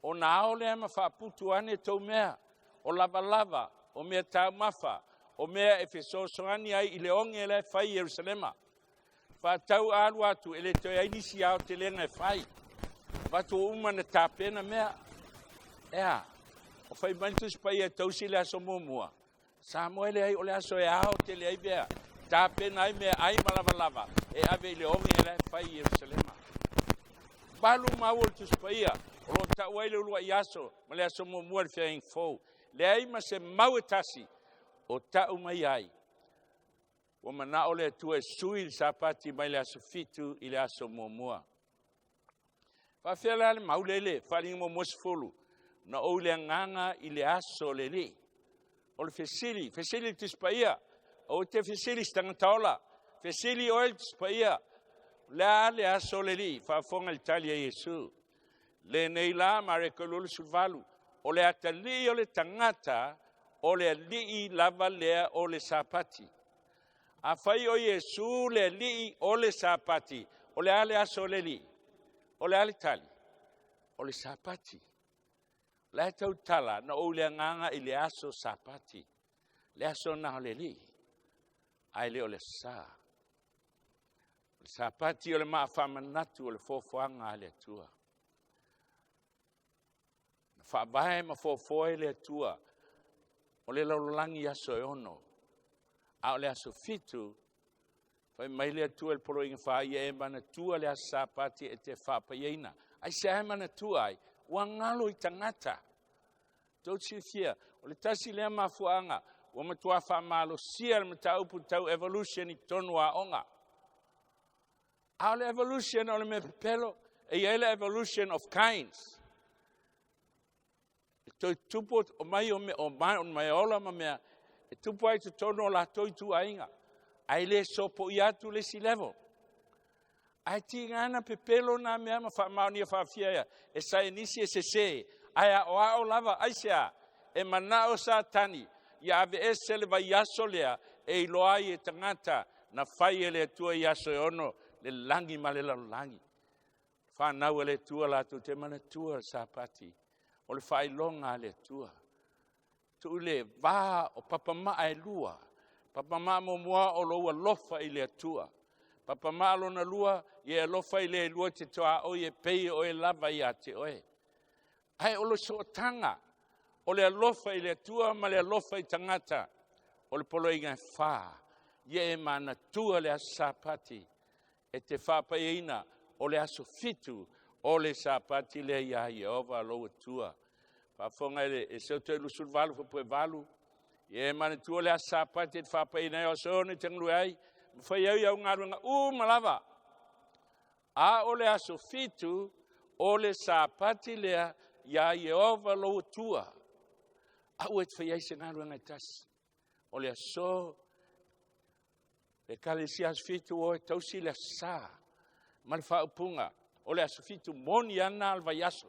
ona ao lea ma faaputu ane tou mea, o lavalava, o mea taumafa, o mea e fesoasoani ai i le oge la e fai i Ierusalema. Faatau alu atu e le toe ai nisi aotelega e fai. Avatu uma na tapena mea. Ea, o fai mai le Tusi Paia e tausi le aso muamua. Samoa e leai o le aso e ao tele ai mea, tapena ai mea ai ma lavalava e ave i le oge la e fai i Ierusalema. 8 mau o le Tusi Paia o lo o ta'u ai le uluai aso ma le aso muamua o le feagaiga fou. Leai ma se mau e tasi o ta'u mai ai. Ua mana'o le Atua e sui le Sapati mai le aso 7 i le aso muamua. Faafefea la le mau lea i le Faaaliga muamua 10, na ou i le agaga i le aso o le Alii. O le fesili, fesili le Tusi Paia, aua te fesili i se tagata ola, fesili oe le Tusi Paia, o le a le aso o le Alii? Faafofoga i le tali a Iesu. Lenei la, Mareko 28, o le atalii o le tagata, o le Alii lava lea o le Sapati. Afai o Iesu le Alii o le Sapati, o le a le aso o le Alii? O le a le tali? O le Sapati. O la e tautala na ou le agaga i le aso Sapati, le aso na o le Alii, ae le o le aso Sa. O le Sapati o le maafaamanatu o le foafoaga a le Atua. Na faavae ma foafoa e le Atua o le lalolagi i aso e 6, a o le aso 7, fai mai le Atua i le poloaiga 4, ia e manatua le aso Sapati e te faapaiaina. Aisea e manatua ai? Ua galo i tagata. Tou te silafia, o le tasi lea mafuaaga ua matua faamalosia le mataupu tau evolution i totonu o aoga. A o le evolution o le mea pepelo, e i ai le evolution of kinds. E toe tupu o mai o mea, o mai, o meaola ma mea, e tupu ai totonu o latou ituaiga, ae le sopoia atu le isi level. Ae tiga na pepelo nā mea ma faamaonia faafia ia, e saienisi e sese, ae aoao lava, aisea, e manao Satani, ia aveese le vaiaso lea, e iloa ai e tagata na fai e le Atua i aso e 6, le lagi ma le lalolagi. Whanau e le Atua latou te manatua le Sapati, o le faailoga a le Atua. Tuu le vā o papamaa e lua. Papamaa muamua o lou alofa i le Atua. Papamaa lona lua, ia e alofa i le lua te toa oi e pei o e lava ia te oe. Ae o le sootaga, o le alofa i le Atua ma le alofa i tagata, o le poloaiga e 4, ia e manatua le aso Sapati, e te faapaiaina o le aso 7 o le Sapati lea ia Ieova lou Atua. Faafofoga i le Eseoto 28 8, ia e manatua le aso Sapati e te faapaiaina ai o aso 6 e te galue ai, ma fai ai au galuega uma lava. A o le aso 7 o le Sapati lea ia Ieova lou Atua. Aua e te fai ai se galuega e tasi. O le aso le Ekalesia aso 7 o e tausi le aso Sa ma le faaupuga o le aso 7 moni ana le vaiaso.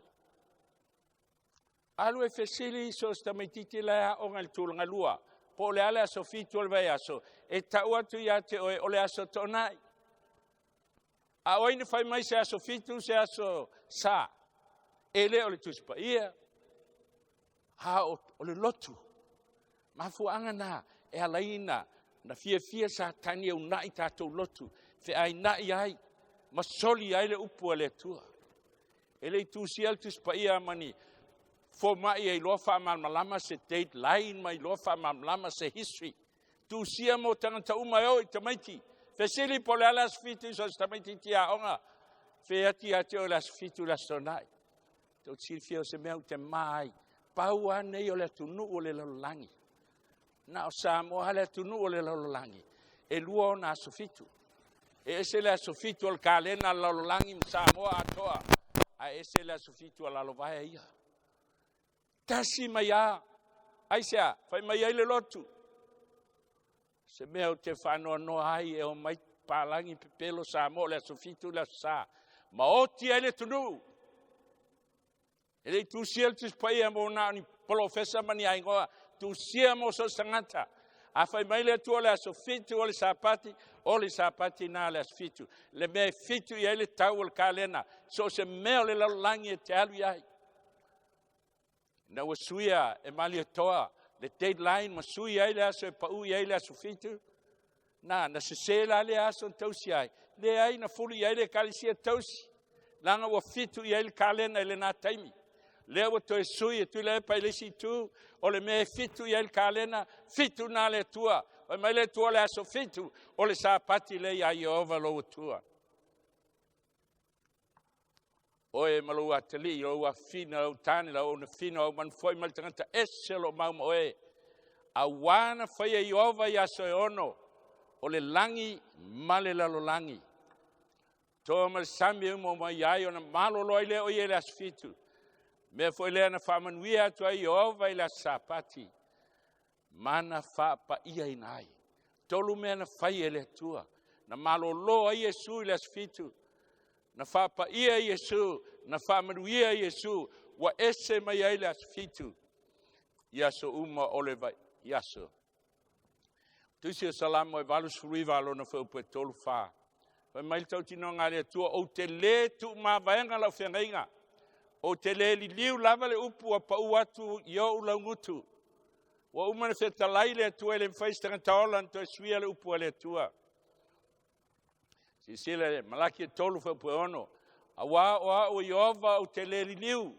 Alu e fesili so o se tamaitiiti la e aoga i le tulaga lua, po o le a le aso 7 o le vaiaso, e ta'u atu ia te oe o le aso Toonai. A o ai na fai mai se aso 7 se aso Sa? E le o le Tusi Paia, a o le lotu. Mafuaaga na e ala ai na fiafia Satani e una'i tatou lotu, feaina'i ai ma soli ai le upu a le Atua. E le i tusia le Tusi Paia ma ni foma'i e iloa faamalamalama se date line ma iloa faamalamalama se history. Tusia mo tagata uma e o i tamaiti. Fesili po o le a le aso 7 i so o se tamaitiiti aoga, fe atu ia te oe le aso 7 le aso Toonai. Tou te silafia o se mea ou te mā ai, pau lava nei o le atunuu o le lalolagi. Na o Samoa le atunuu o le lalolagi, e 2 ona aso 7. E ese le aso 7 o le kalena a le lalolagi ma Samoa atoa, ae ese le aso 7 a lalovaea ia. Tasi mai a. Aisea? Fai mai ai le lotu. Se mea ou te faanoanoa ai e omai palagi pepelo Samoa o le aso 7 le aso Sa. Maoti ai le atunuu. E le i tusia le Tusi Paia mo na o ni polofesa ma ni aigoa, tusia mo so o se tagata. A fai mai le Atua o le aso 7 o le Sapati, o le Sapati na le aso 7. Le mea e 7 i ai le tau o le kalena, so o se mea o le lalolagi e te alu i ai. Ina ua suia e Malietoa le dateline ma sui ai le aso e pau i ai le aso 7, na sese la lea aso na tausi ai. Leai, na fuli i ai le ekalesia tausi, leaga ua 7 i ai le kalena i lena taimi. Lea ua toe sui e Tuilaepa i le isi itu, o le mea e 7 i ai le kalena, 7 na le Atua. Fai mai le Atua o le aso 7, o le Sapati lea ia Ieova lou Atua. Oe ma lou atalii, lou afafine, lau tane, lau aunafine, au manu foi ma le tagata ese o lo o mau ma oe. Auā na faia Ieova i aso e 6, o le lagi ma le lalolagi. Toa ma le sami e uma mai ai ona malolo ai lea o ia i le aso 7. Mea foi lea na faamanuia atu ai Ieova i le aso Sapati, ma na faapaiaina ai. 3 mea na fai e le Atua. Na malolo ai Iesu i le aso 7, na faapaia Iesu, na faamanuia Iesu, ua ese mai ai le aso 7 i aso uma o le vaiaso. Tusi o Salamo e 89 lona fuaiupu e 3 4. Fai mai le tautinoga a le Atua, ou te lē tuumavaega lau feagaiga, ou te lē liliu lava le upu ua pau atu i ou laugutu. Ua uma na fetalai le Atua e le mafai se tagata ola na toe suia le upu a le Atua. Silasila le Malaki e 3 fuaiupu e 6. Auā o au o Ieova ou te lē liliu.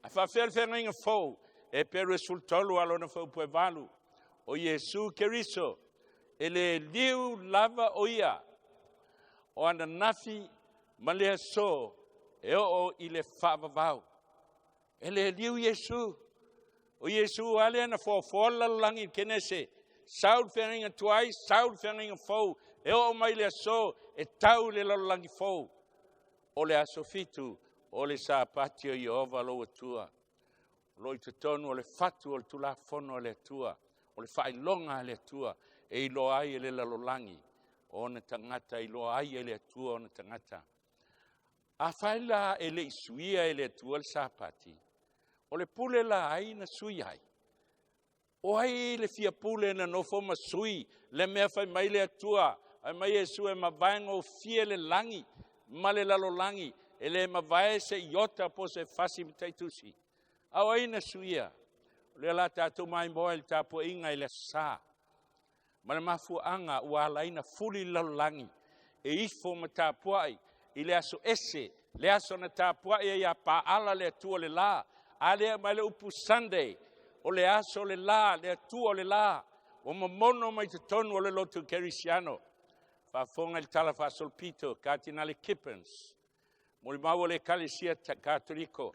Ae faafefea le feagaiga fou? Eperu e 13 a lona fuaiupu e 8. O Iesu Keriso, e le liu lava o ia, o ananafi ma le aso e oo i le faavavau. E le liu Iesu. O Iesu lava lea na foafoa le lalolagi i le Kenese. Sau le feagaiga tuai, sau le feagaiga fou, e oo mai le aso e tau i le lalolagi fou. O le aso 7, o le Sapati o Ieova lou Atua. O lo o i totonu o le fatu o le Tulafono a le Atua, o le faailoga a le Atua, e iloa ai e le lalolagi ona tagata, e iloa ai e le Atua ona tagata. Afai la e le i suia e le Atua le Sapati, o le pule la ai na sui ai. O ai le fia pule na nofo ma sui le mea fai mai le Atua, fai mai Iesu e mavae gofie le lagi ma le lalolagi, e le mavae se iota po se fasi mataitusi. A o ai na suia? O lea la tatou maimoa i le tapuaiga i le aso Sa. Ma le mafuaaga ua ala ai na fuli le lalolagi e ifo ma tapuai i le aso ese, le aso na tapuai ai ia Paala le Atua o le la. A lea mai le upu Sunday, o le aso o le la, le Atua o le la, ua momono mai totonu o le lotu kerisiano. Faafofoga i le tala faasolopito, Katinale Kippins, molimau o le Ekalesia Katoliko,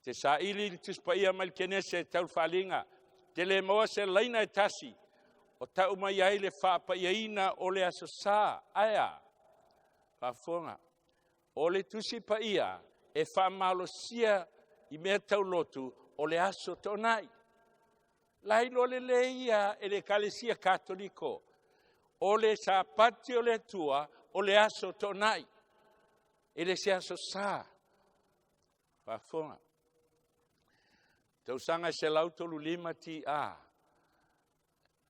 te saili le Tusi Paia mai le Kenese e tau le faaaliga, te le maua se laina e tasi, o tau mai ai le faapaiaina o le aso Sa. Ae a? Faafofoga, o le Tusi Paia e faamalosia i mea tau lotu o le aso Toonai. La iloa lelei ia e le Ekalesia Katoliko, o le Sapati o le Atua o le aso Toonai, e le se aso Sa. Faafofoga, tausaga e 135 TA,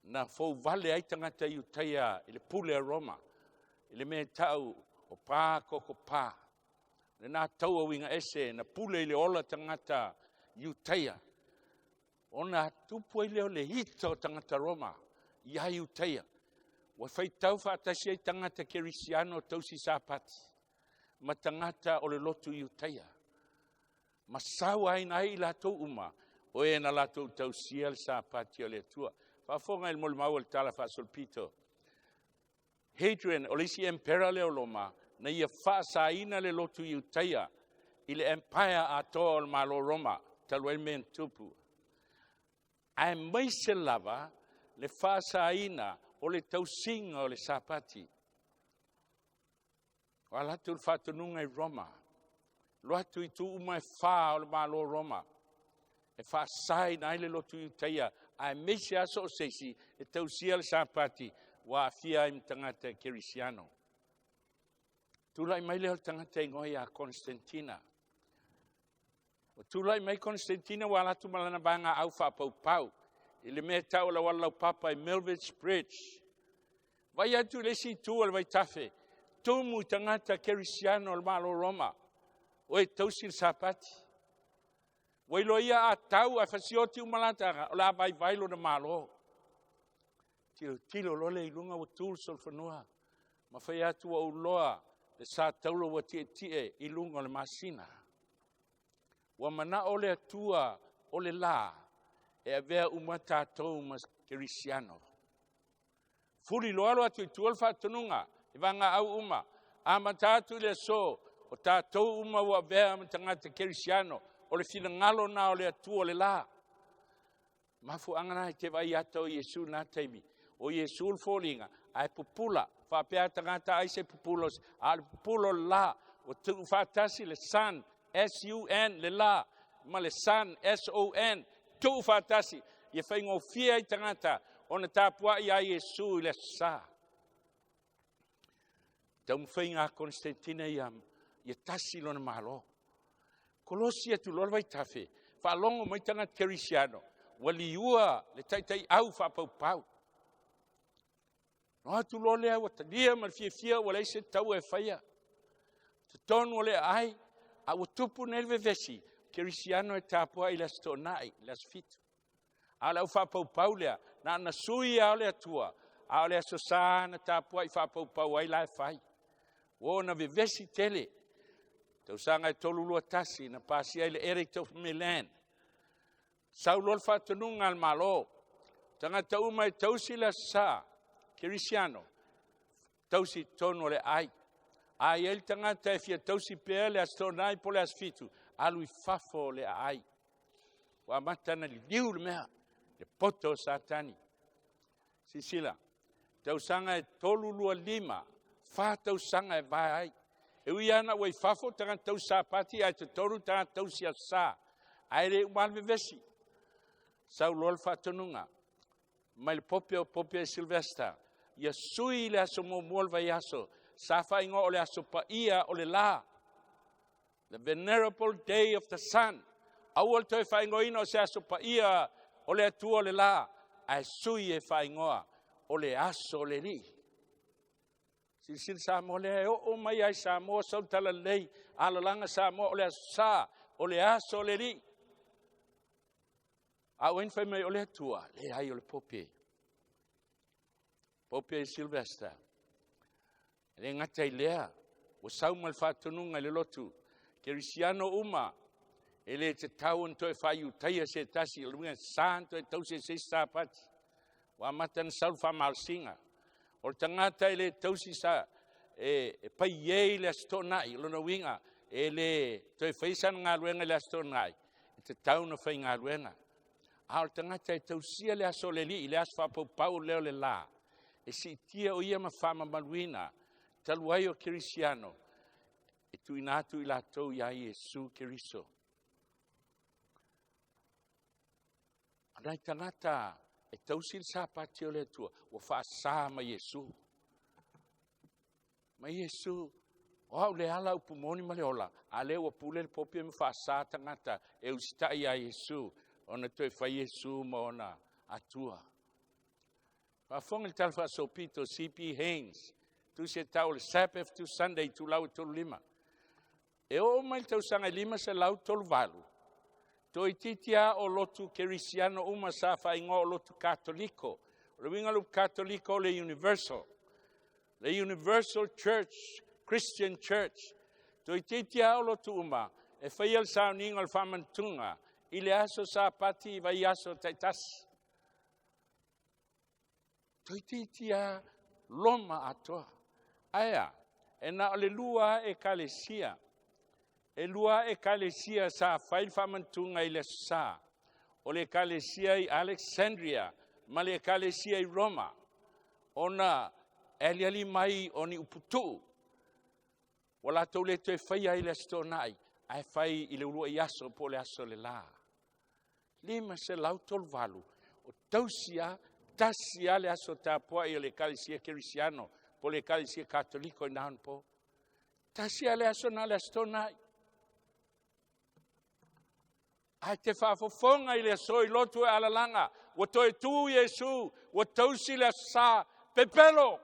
na fouvale ai tagata Iutaia i le pule a Roma, i le mea e tau o pā koko pā. Lena taua uiga ese na pule i le ola tagata Iutaia, ona tupu ai lea o le ita o tagata Roma ia Iutaia. Ua faitau faatasi ai tagata kerisiano tausi Sapati ma tagata o le lotu Iutaia. Ma sauaina ai i latou uma, o e na latou tausia le Sapati o le Atua. Faafofoga i le molimau o le tala faasolopito. Hadrian, o le isi empera lea o Roma, na ia faasaina le lotu Iutaia i le empire atoa o le Malo Roma, talu ai le mea na tupu. Aemaise lava le faasaina o le tausiga o le Sapati. O ala atu le faatonuga i Roma, lo atu i tu uma e 4 o le Malo Roma. E faasaina ai le lotu Iutaia, aemaise lava so o se isi e tausia le Sapati ua aafia ai ma tagata Kerisiano. Tulai mai lea o le tagata e igoa ia Konesetina. Ua tulai mai Konesetina ua alu atu ma lana vaega au faapaupau i le mea e tau o le auala laupapa i Milvidge Bridge. Vai atu i le isi itu o le vaitafe, tumu i tagata Kerisiano o le Malo Roma, o e tausi le Sapati. Ua iloa ia a tau ae fasioti uma lata, o le a vaivai lona malo. Tilotilo loa lea i luga ua tu le solofanua, ma fai atu ua ou iloa le sa taula ua tietie i luga o le masina. Ua manao le Atua o le la e avea uma tatou ma Kerisiano. Fuli loa alu atu i tua le faatonuga i vagaau uma, amata atu i le aso, o tatou uma ua avea ma tagata Kerisiano, o le finagalo na o le Atua o le la. Mafuaaga na e te vaai ata o Iesu i lena taimi, o Iesu le foliga, ae pupula, faapea tagata ai se pupula, a o le pupula o le la, ua tuufaatasi le sun, S-U-N, le la, ma le son, S-O-N, tuufaatasi, ia faigofie ai tagata ona tapuai ia Iesu i le Aso Sa. Taumafaiga a Konesetina ia, ia tasi lona malo. Kolosi atu loa le vaitafe, faalogo mai tagata Kerisiano, ua liua le taitaiau faapaupau. No atu loa lea ua talia ma le fiafia ua leai se taua e faia. Totonu o le aai, a ua tupu nei le vevesi, Kerisiano e tapuai i le Aso Toonai, le Aso Fitu. A o le au faapaupau lea, na ona sui lava o le Atua, a o le Aso Sa na tapuai faapaupau ai la e fai. Ua ona vevesi tele. Tausaga e 321 na pasia ai le Edict of Milan. Sau loa le faatonuga a le Malo, tagata uma e tausi le Aso Sa, Kerisiano, tausi i totonu o le aai. A i ai le tagata e fia tausi pea le Aso Toonai po o le Aso Fitu, alu i fafo o le aai. Ua amata ona liliu le mea, le poto o Satani. Silasila, tausaga e 325, 4 tausaga e vae ai. E ui lava ina ua i fafo tagata tausi Sapati ae totonu tagata tausi Aso Sa, ae le uma lava le vevesi. Sau loa le faatonuga mai le pope o Pope Sylvester, ia sui le aso muamua o le vaiaso, sa faaigoa o le aso paia o le la, the venerable day of the sun. Aua le toe faaigoaina o se aso paia o le Atua o le la, ae sui e faaigoa o le aso o le Alii. Silasila Samoa lea e oo mai ai Samoa sau talalelei, alalaga Samoa o le aso sa, o le aso o le Alii. A ua fai mai o le Atua, leai o le Pope. Pope Sylvester. E le gata i lea, ua sau ma le faatonuga i le lotu, Kerisiano uma, e le tatau ona toe faaiutaia se tasi, o le uiga sa ona toe tausi e se isi Sapati. Ua amata ona sau le faamalosiga. O le tagata e le tausi sa, e paiē i le Aso Toonai, o lona uiga, e le toe faia sana galuega i le Aso Toonai, e tatau ona faigaluega. A o le tagata e tausia le aso o le Alii, le aso faapaupau lea o le la, e siitia o ia ma faamamaluina, talu ai o Kerisiano, e tuuina atu i latou ia Iesu Keriso. O nai tagata e tausi le Sapati o le Atua, ua faasa ma Iesu. Ma Iesu, o au le ala upu moni ma le ola, a lea ua pule le pope ma faasa tagata e usitai ia Iesu, ona toe fai Iesu ma ona Atua. Faafofoga i le tala faasoapito C.P. Haynes, tusi e tau o le Sabbath to Sunday, itulau e 35. E oo mai le tausaga e 538, toeitiiti lava o lotu Kerisiano uma sa faaigoa o lotu Katoliko. O le uiga o le Katoliko o le Universal. The Universal Church, Christian Church. Toeitiiti lava o lotu uma e faia le sauniga o le faamanatuga i le aso Sapati i vaiaso taitasi. Toeitiiti lava Roma atoa. Ae a, e na o le lua ekalesia. E lua ekalesia sa fai le faamanatuga i le Aso Sa. O le ekalesia i Alexandria ma le ekalesia i Roma. Ona e aliali mai o ni uputuu. Ua latou le toe faia ai le Aso Toonai, ae fai i le uluai aso po o le aso o le la. 538, o tausi lava, tasi lava le aso tapuai o le Ekalesia Kerisiano po o le Ekalesia Katoliko i na onapo. Tasi lava le aso na o le Aso Toonai. Ae te faafofoga i le aso i lotu e alalaga, ua toe tu Iesu, ua tausi le Aso Sa, pepelo!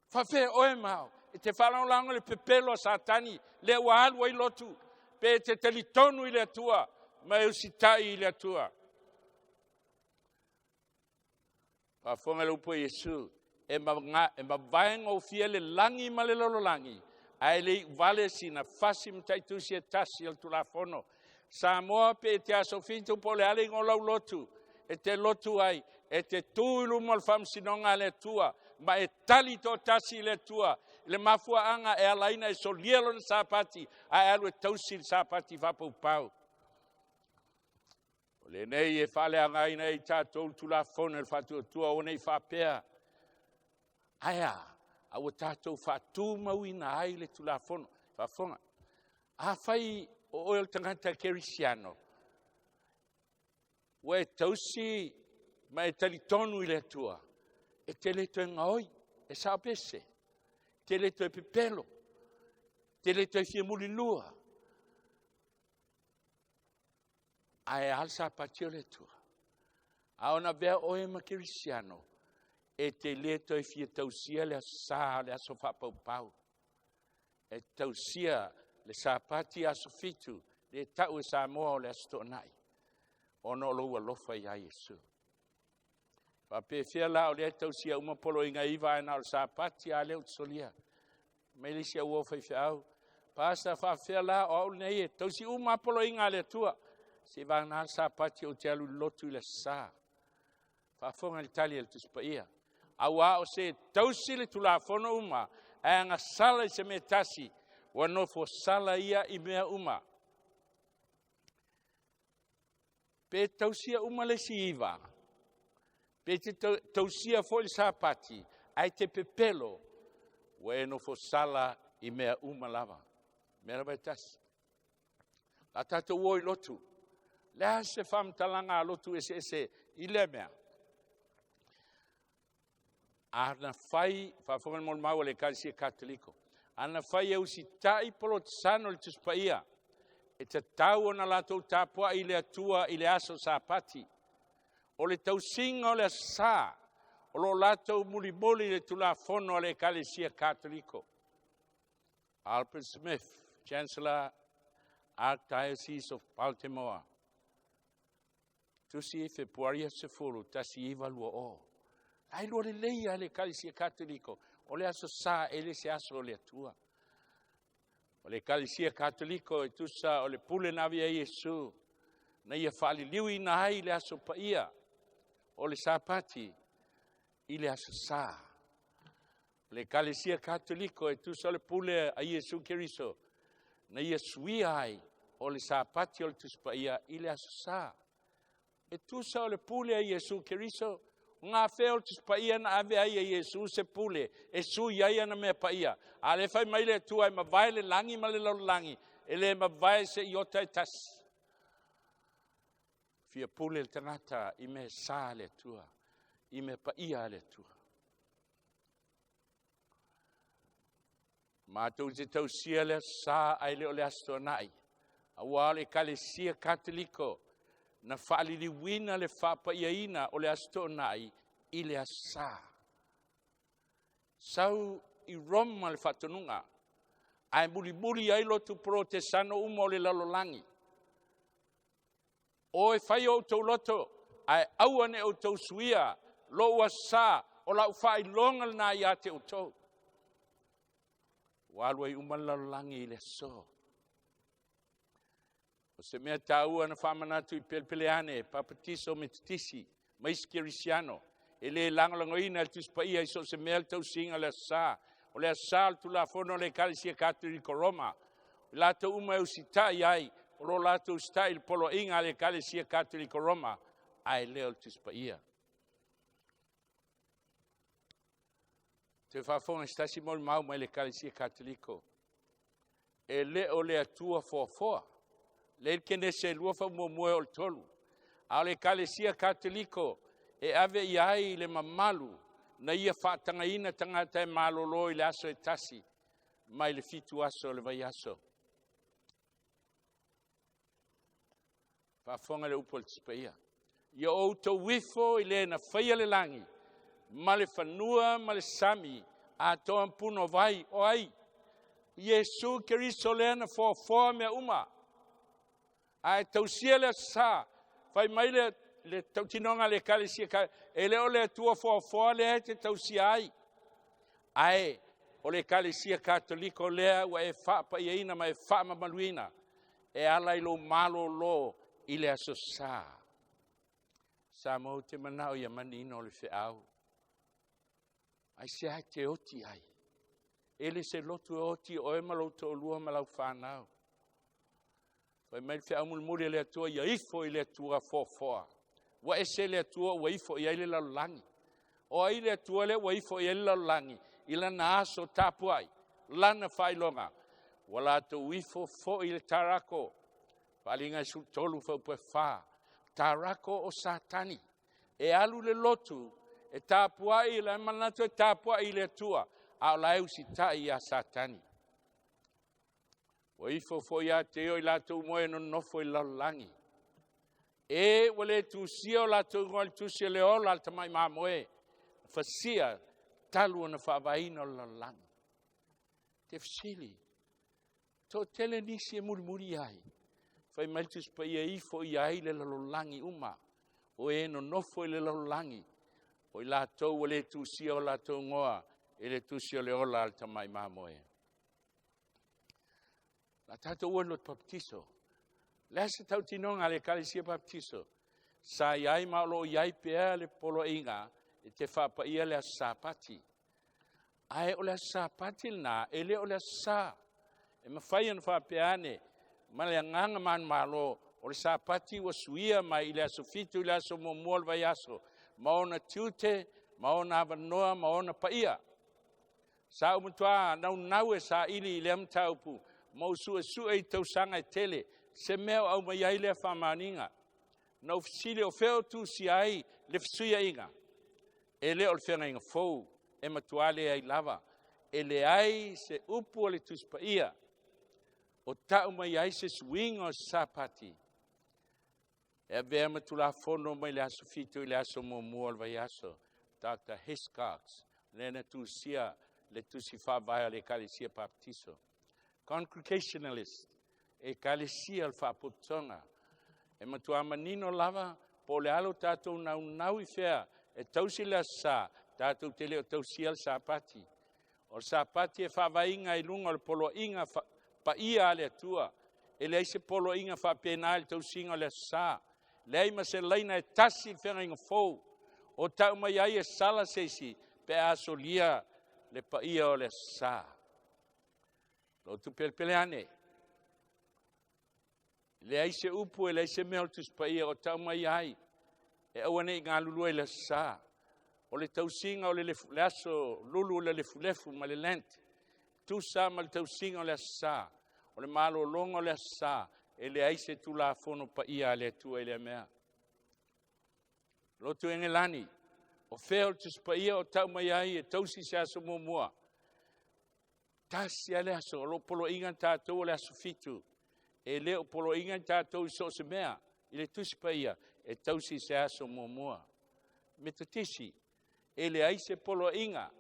Faafefea oe ma au e te faalagolago i le pepelo a Satani lea ua alu ai lotu, pe e te talitonu i le Atua ma e usitai i le Atua. Faafofoga le upu a Iesu, e mavae gofie le lagi ma le lalolagi, ae le iu vale sina fasi mataitusi e tasi o le Tulafono. Samoa pe e te aso fitu po o le a le igoa o lau lotu, e te lotu ai, e te tu i luma o le faamasinoga a le Atua, ma e tali toatasi i le Atua i le mafuaaga e ala ai ona e solia lona Sapati, ae alu e tausi le Sapati faapaupau. O lenei e faaleagaina ai tatou le Tulafono e le faatuatua ua ne i faapea, ae a, a ua tatou faatumauina ai le Tulafono. Faafofoga, afai o oe o le tagata kerisiano, ua e tausi ma e talitonu i le Atua, e te le toe gaoi, e sao pe sese, e te le toe pepelo, e te le toe fia mulilua. Ae a le Sapati o le Atua? A ona avea oe ma kerisiano, e te le toe fia tausia le Aso Sa o le aso faapaupau. E tausia le Sapati aso 7, le tau e Samoa o le Aso Toonai, ona o lou alofa ia Iesu. Faapefea la o lea e tausia uma poloaiga e 9 ae na o le Sapati a lea ou te solia. Mai le isi auo faifeau, Pasta, faafefea la o au lenei e tausi uma poloaiga a le Atua, seivagana le Sapati ou te alu i le lotu i le Aso Sa. Faafofoga i le tali a le Tusi Paia. Aua o se tausi le Tulafono uma, ae agasala i se mea tasi, ua nofo sala ia i mea uma. Pe tausia uma le isi 9, pe te tausia foi le Sapati, ae te pepelo, ua e nofo sala i mea uma lava. Mea lava e tasi. A tatou o i lotu, le a se faamatalaga a lotu eseese i lea mea? A na fai, faafofoga le molimau a le Ekalesia Katoliko, a na fai e usitai Polotesano i le Tusi Paia, e tatau ona latou tapuai i le Atua i le aso Sapati. O le tausiga o le Aso Sa, o lo o latou mulimuli i le Tulafono a le Ekalesia Katoliko. Albert Smith, Chancellor, Archdiocese of Baltimore, tusi Fepuari 10, 1920. Ai lua lelei a le Ekalesia Katoliko, o le Aso Sa e le se aso o le Atua. O le Ekalesia Katoliko e tusa o le pule na ave ai Iesu, na ia faaliliuina ai le aso paia o le Sapati i le Aso Sa. O le Ekalesia Katoliko e tusa o le pule a Iesu Keriso, na ia suia ai o le Sapati o le Tusi Paia i le Aso Sa. E tusa o le pule a Iesu Keriso, ngā whea o le Tusi Paia na ave ai e Iesu se pule e sui ai ana mea paia. A le fai mai le Atua e mavae le lagi ma le lalolagi, e le mavae se iota e tasi. Fia pule le tagata i mea sa le Atua, i mea paia a le Atua. Matou te tausia le Aso Sa ae le o le Aso Toonai, aua o le Ekalesia Katoliko na faaliliuina le faapaiaina o le Aso Toonai i le Aso Sa. Sau i Roma le faatonuga, ae mulimuli ai lotu Polotesano uma o le lalolagi. O e fai o outou loto, ae aua ne outou suia lou Aso Sa, o lau faailoga lena ia te outou. Ua alu ai uma le lalolagi i le aso. O se mea taua na faamanatu i Pelepeleane, Papatiso, Metotisi, ma isi Kerisiano, e le lagolagoina e le Tusi Paia i so o se mea le tausiga o le Aso Sa. O le Aso Sa o le Tulafono a le Ekalesia Katoliko Roma. O i latou uma e usitai ai, o lo o latou usitai i le poloaiga a le Ekalesia Katoliko Roma, ae le o le Tusi Paia. Toe faafofoga i se tasi molimau mai le Ekalesia Katoliko, e le o le Atua foafoa, Le le Kenese e lua faamuamua e o le tolu. A o le Ekalesia Katoliko e ave i ai le mamalu na ia faatagaina tagata e malolo i le aso e tasi mai le 7 aso o le vaiaso. Faafofoga le upu a le Tusi Paia. Ia outou ifo i le na faia le lagi ma le fanua ma le sami atoa ma puna o vai. O ai? Iesu Keriso lea na foafoa mea uma. Ae tausia le Aso Sa, fai mai le tautinoga a le Ekalesia, e le o le Atua foafoa lea e te tausia ai, ae o le Ekalesia Katoliko lea ua e faapaiaina ma e faamamaluina e ala i lou malolo i le Aso Sa. Samoa, ou te manao ia manino le feau. Aisea e te oti ai? E le se lotu e oti oe ma lou toalua ma lau fanau. Fai mai le feau mulimuli a le Atua, ia ifo i le Atua foafoa. Ua ese le Atua ua ifo i ai le lalolagi. O ai le Atua lea ua ifo i ai le lalolagi i lana aso tapuai, lana faailoga. Ua latou ifo foi i le tarako. Faaaliga 13 fuaiupu 4. Tarako o Satani. E alu le lotu e tapuai, la manatu e tapuai i le Atua, a o la e usitai ia Satani. Ua ifo foi ia te ia i latou moe nonofo i le lalolagi. E ua le tusia o latou igoa i le tusi o le ola a le tamai mamoe, fasia talu ona faavaeina o le lalolagi. Te fesili, toatele nisi e mulimuli ai. Fai mai le Tusi Paia, ifo i ai le lalolagi uma. O e nonofo i le lalolagi, o i latou ua le tusia o latou igoa i le tusi o le ola a le tamai mamoe. La tatou ua lotu baptiso. Le a se tautinoga a le Ekalesia Baptiso? Sa i ai ma o lo o i ai pea le poloaiga e te faapaia le aso Sapati. Ae o le aso Sapati lena, e le o le Aso Sa. E mafai ona faapea ane ma le agaga manumalo, o le Sapati ua suia mai i le aso 7 i le aso muamua o le vaiaso, ma ona tiute, ma ona avanoa, ma ona paia. Sa ou matua naunau e saili i lea mataupu, ma ou suesue i tausaga e tele, se mea o aumai ai lea faamaoniga. Na ou fesili o fea o tusia ai le fesuiaiga. E le o le feagaiga fou, e matua leai lava. E leai se upu o le Tusi Paia o tau mai ai se suiga o se Sapati e avea ma Tulafono mai le aso 7 i le aso muamua o le vaiaso. Dr. Hiscox, lea na tusia le tusi faavae a le Ekalesia Baptiso. Congregationalist, Ekalesia o le Faapotopotoga. E matua manino lava po o le alo tatou naunau i fea e tausi le Aso Sa, tatou te le o tausia le Sapati. O le Sapati e faavaeina i luga o le poloaiga paia a le Atua. E leai se poloaiga faapena i le tausiga o le Aso Sa. Leai ma se laina e tasi i le feagaiga fou o tau mai ai e sala se isi pe a solia le paia o le Aso Sa. Lotu pelepele ane, leai se upu, e leai se mea o le Tusi Paia o tau mai ai e aua nei galulue i le Aso Sa. O le tausiga o le aso lulu o le lefulefu ma le Lent, tusa ma le tausiga o le Aso Sa, o le malologa o le Aso Sa, e leai se Tulafono paia a le Atua i lea mea. Lotu Engelani, o fea o le Tusi Paia o tau mai ai e tausi se aso muamua? Tasi a le aso, o lo poloaiga tatou o le aso 7. E le o poloaiga tatou i so o se mea i le Tusi Paia e tausi se aso muamua. Metotisi, e leai se poloaiga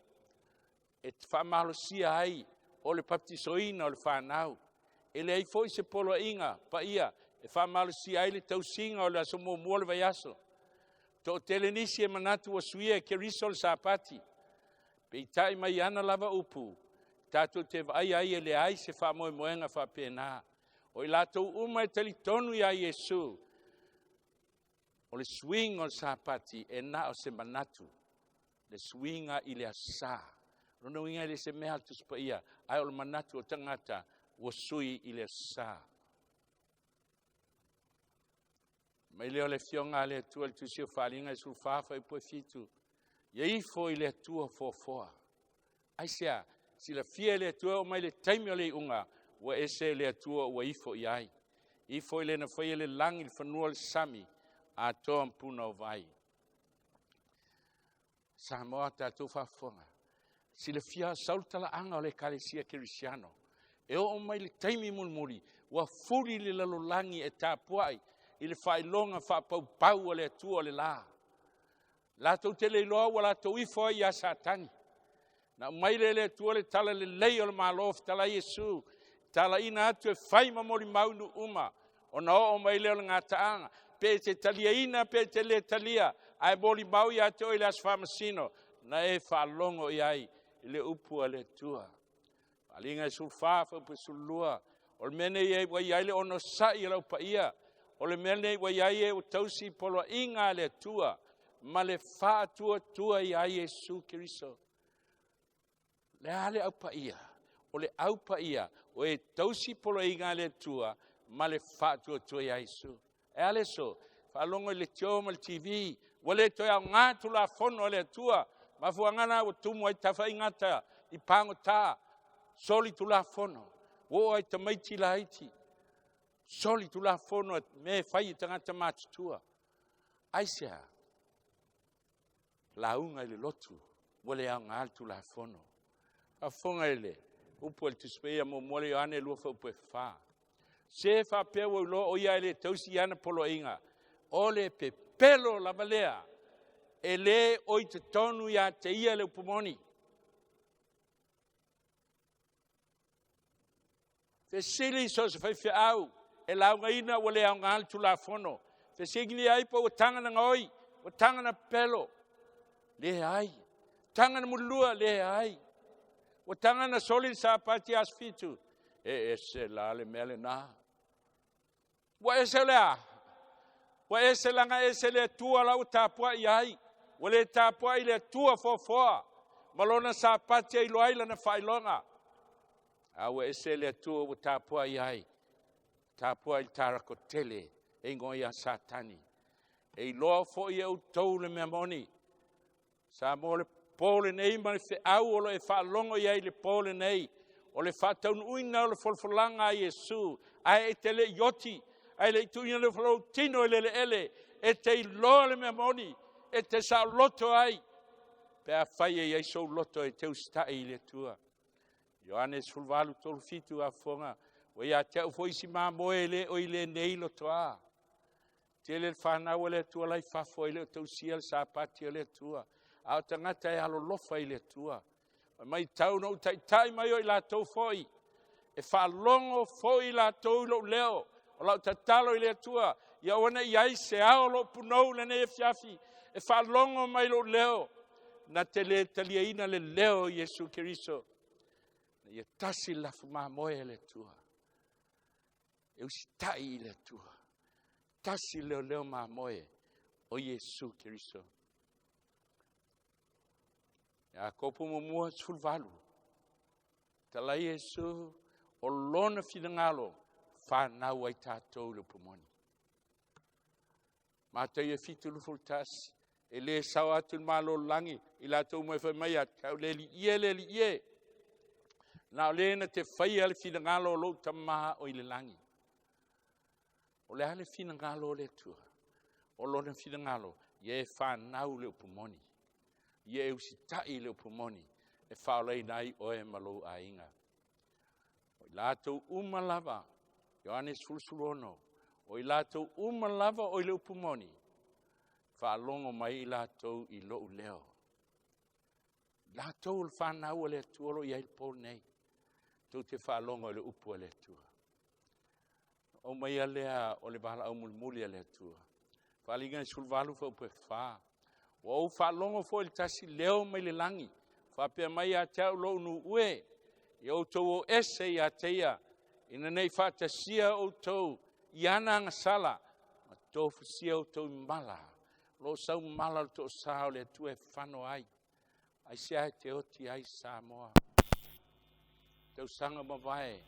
e faamalosia ai o le baptisoina o le fanau. E leai foi se poloaiga paia e faamalosia ai le tausiga o le aso muamua o le vaiaso. Toatele nisi e manatu ua suia e Keriso le Sapati. Peitai mai ana lava upu, tatou te vaai ai e leai se faamoemoega faapena. O i latou uma e talitonu ia Iesu, o le suiga o le Sapati e na o se manatu, le suiga i le Aso Sa. Lona uiga e le se mea a le Tusi Paia, ae o le manatu o tagata ua sui i le Aso Sa. Mai lea o le afioga a le Atua i le Tusi o Faaaliga 14 fuaiupu 7, ia ifo i le Atua foafoa. Aisea, silafia e le Atua o mai le taimi o le iuga, ua ese le Atua ua ifo i ai. Ifo i le na faia le lagi, le fanua, le sami, atoa ma puna o vai. Samoa tatou faafofoga. Silafia sau le talaaga o le Ekalesia Kerisiano. E oo mai le taimi mulimuli, ua fuli le lalolagi e tapuai i le faailoga faapaupau a le Atua o le la. Latou te le iloa ua latou ifo ai ia Satani. Na aumai lea e le Atua le tala lelei o le Malo, fetalai Iesu, talaina atu e fai ma molimau i nuu uma, ona oo mai lea o le gataaga, pe e te taliaina pe e te le talia, ae molimau ia te oe i le aso faamasino, na e faalogo i ai i le upu a le Atua. Faaaliga e 14, fuaiupu e 12, o le mea nei ua i ai le onosai a lau paia, o le mea nei ua i ai e ua tausi poloaiga a le Atua ma le faatuatua ia Iesu Keriso. Le a le au paia? O le au paia, o e tausi poloaiga a le Atua ma le faatuatua ia Iesu. E a le so, faalogo i le tio ma le TV, ua le toe aoga Tulafono a le Atua, mafuaaga na ua tumu ai tafaigata i pagota, soli Tulafono, ua oo ai tamaiti laiti, soli Tulafono a mea e fai e tagata matutua. Aisea? Lauga i le lotu, ua le aoga le Tulafono. Faafofoga i le upu a le Tusi Paia muamua le Ioane 2 fuaiupu e 4. Se faapea ua iloa o ia e le tausi i ana poloaiga, o le pepelo lava lea, e le o i totonu ia te ia le upu moni. Fesili so o se faifeau e laugaina ua le aoga le Tulafono. Fesili ai po ua taga na gaoi, ua taga na pepelo. Leai. Taga na mulilua, leai. Ua taga na soli le Sapati aso 7. E ese la le mea lena. Ua ese le a? Ua ese laga ese le Atua la ua tapuai ai. Ua le tapuai le Atua foafoa ma lona Sapati e iloa ai lana faailoga. A ua ese le Atua ua tapuai ai. Tapuai le tarako tele e ingoa ia Satani. E iloa foi e outou le mea moni. Samoa le po lenei ma le feau o lo e faalogo i ai le po lenei, o le faataunuuina o le folafolaga a Iesu, ae e te le i oti, ae le i tuuina le lou tino i le eleele, e te iloa le mea moni, e te saoloto ai, pe afai e i ai sou loto e te usitai i le Atua. Ioane 18:37 afofoga, ua ia te au foi si mamoe e le o i lenei lotoa. Tele le fanau a le Atua lai fafo e le o tausia le Sapati o le Atua, a o tagata e alolofa i le Atua. Mai tau na ou taitai mai o i latou foi, e faalogo foi i latou i lou leo, o lau tatalo i le Atua, ia aua ne i ai se ao lou punou lenei afiafi, e faalogo mai lou leo, na te le taliaina le leo o Iesu Keriso. Ia tasi le lafu mamoe a le Atua, e usitai i le Atua, tasi le leo mamoe o Iesu Keriso. Iakopo muamua 18, talai Iesu o lona finagalo fanau ai tatou i le upu moni. Mataio 7:21, e le sao atu le Malo o le lagi i latou mai fai mai ia te au, le alii e, le alii e, na o le na te faia le finagalo o lou Tama o i le lagi. O le a le finagalo o le Atua? O lona finagalo, ia e fanau le upu moni, ia e usitai le upu moni, e faaolaina ai oe ma lou aiga. O i latou uma lava, Ioane 16, o i latou uma lava o i le upu moni, faalogo mai i latou i lou leo. Latou o le fanau a le Atua o lo o i ai le po nei, tou te faalogo i le upu a le Atua. O mai lea o le valaau mulimuli a le Atua. Faaaliga 18 fuaiupu e 4. Ua ou faalogo foi le tasi leo mai le lagi, faapea mai ia te au lou nuu e, ia outou o ese ia te ia, ina nei faatasia outou i ana agasala, ma tofusia outou i mala, o lo o sau mala o le toosā o le Atua e fano ai. Aisea e te oti ai Samoa? Tausaga mavae,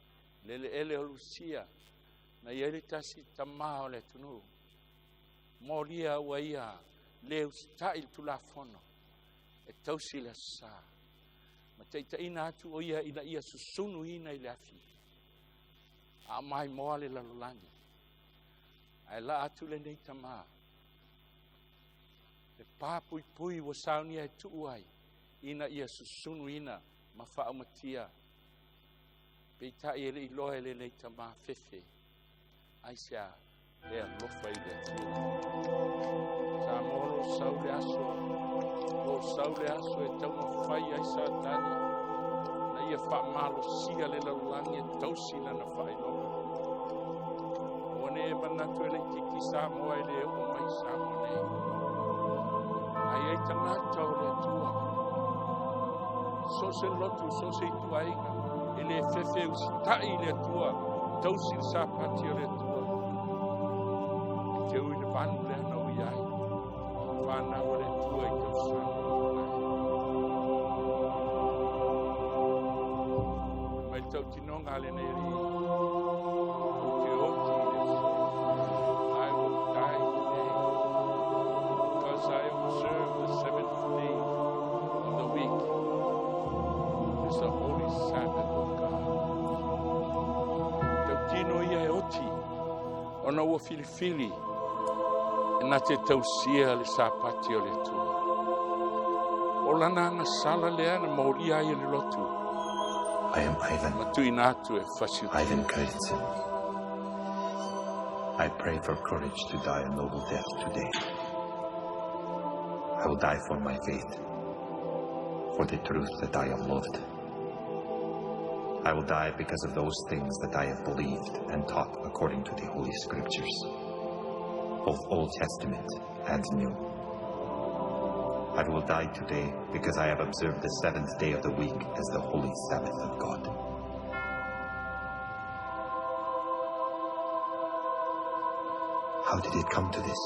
le eleele o Lusia, na i ai le tasi tamā o le atunuu. Molia ua ia le usitai le Tulafono e tausi le aso Sa. Ma taitaiina atu o ia ina ia susunuina i le afi. A o maimoa le lalolagi. Ae laa atu lenei tamā, le pa puipui ua saunia e tuu ai, ina ia susunuina ma faaumatia. Peitai e le iloa e lenei tamā fefe, aisea le alofa i le Atua. Samoa o lo o sau le aso, o lo o sau le aso e taumafai ai Satani na ia faamalosia le lalolagi e tausi lana faailoga. Aua ne i e manatu e laitiiti Samoa e le oo mai i Samoa nei. Ae i ai tagata o le Atua, so o se lotu, so o se ituaiga, e le fefe e usitai i le Atua, tausi le Sapati o le Atua. E te ui le vanu lea na ui ai, fanau a le Atua i tausaga ua tuanai. Fai mai le tautinoga a lenei alii, Ou te oti i le aso. I will die today because I observe the seventh day of the week is the holy Sabbath of God. Tautino ia e oti ona ua filifili e na te tausia le Sapati o le Atua. O lana agasala lea na molia ai e le lotu I am Ivan. ma tuuina atu e fasiutia. Ivan Kuritsyn. I pray for courage to die a noble death today. I will die for my faith, for the truth that I have loved. I will die because of those things that I have believed and taught according to the Holy Scriptures, both Old Testament and New. I will die today because I have observed the seventh day of the week as the holy Sabbath of God. How did it come to this?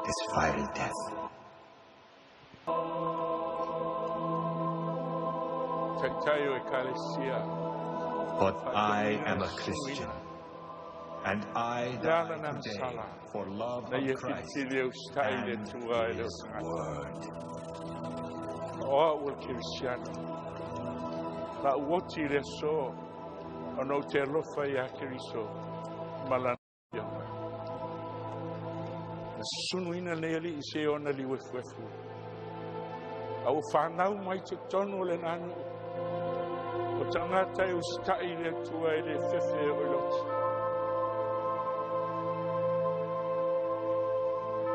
This fiery death? Taitai o Ekalesia. But I am a Christian, and I die today for love of Christ and His Word. O au o le Kerisiano, la'u oti i le aso, ona ou te alofa iā Keriso ma Lana Afioga. Na susunuina lenei alii seia ona liu efuefu, a ua fanau mai totonu o lena nuu, o tagata e usitai i le Atua e le fefe e oo i le oti.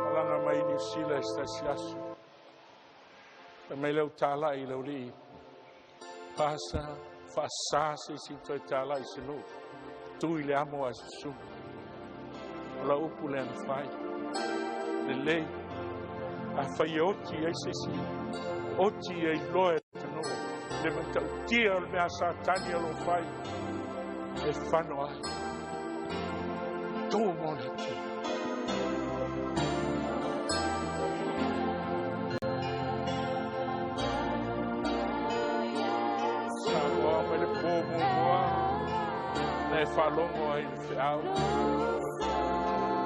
Malaga mai Niu Sila i se tasi aso, fai mai lau talai i le aualii, Pasa, faasa se isi toe talai i se nuu, tu i le amo ae susunu. O lau upu lea na fai, lelei, afai e oti ai se isi, oti e iloa e le atunuu le matautia o le mea a Satani o lo o fai, e fano ai. Tu mo le Atua. Samoa mai le po muamua na e faalogo ai i le feau.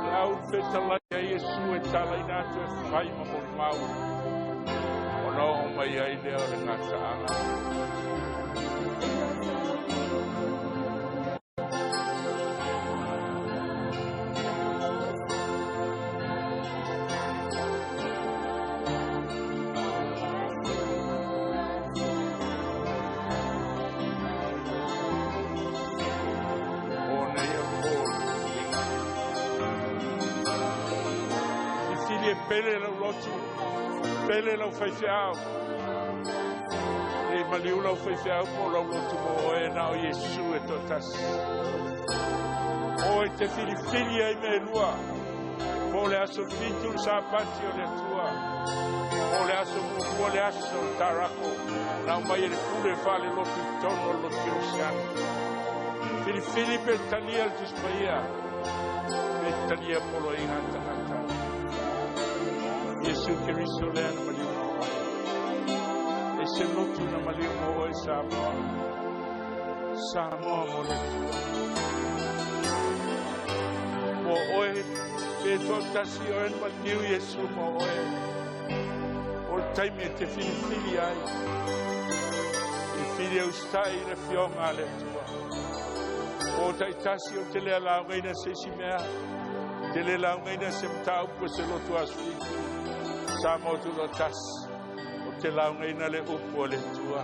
Feau le fetalai a Iesu e talaina atu e fai ma molimau, ona oo mai ai lea o le gataaga. O nei po o le filifiliga. Filifili e pele lau lotu, pele lau faifeau. E maliu lau faifeau po o lau lotu mo oe na o Iesu e toatasi. Oe te filifili ai mea e lua, po o le aso fitu le Sapati o le Atua, po o le aso muamua le aso o le Tarako, na aumai e le pule faalelotu i totonu o le lotu kerisiano. Filifili pe talia le Tusi Paia, pe talia poloaiga a tagata. Iesu Keriso lea na maliu mo oe. E se lotu na maliu mo oe Samoa. Samoa mo le Atua. Mo oe, pe toatasi oe na maliu Iesu mo oe. O le taimi e te filifili ai. Filifili e usitai i le Afioga a le Atua. O taitasi ou te le laugaina se isi mea. Te le laugaina se mataupu e se lotu Aso Fitu, Samoa Tutoatasi, ou te laugaina le upu a le Atua.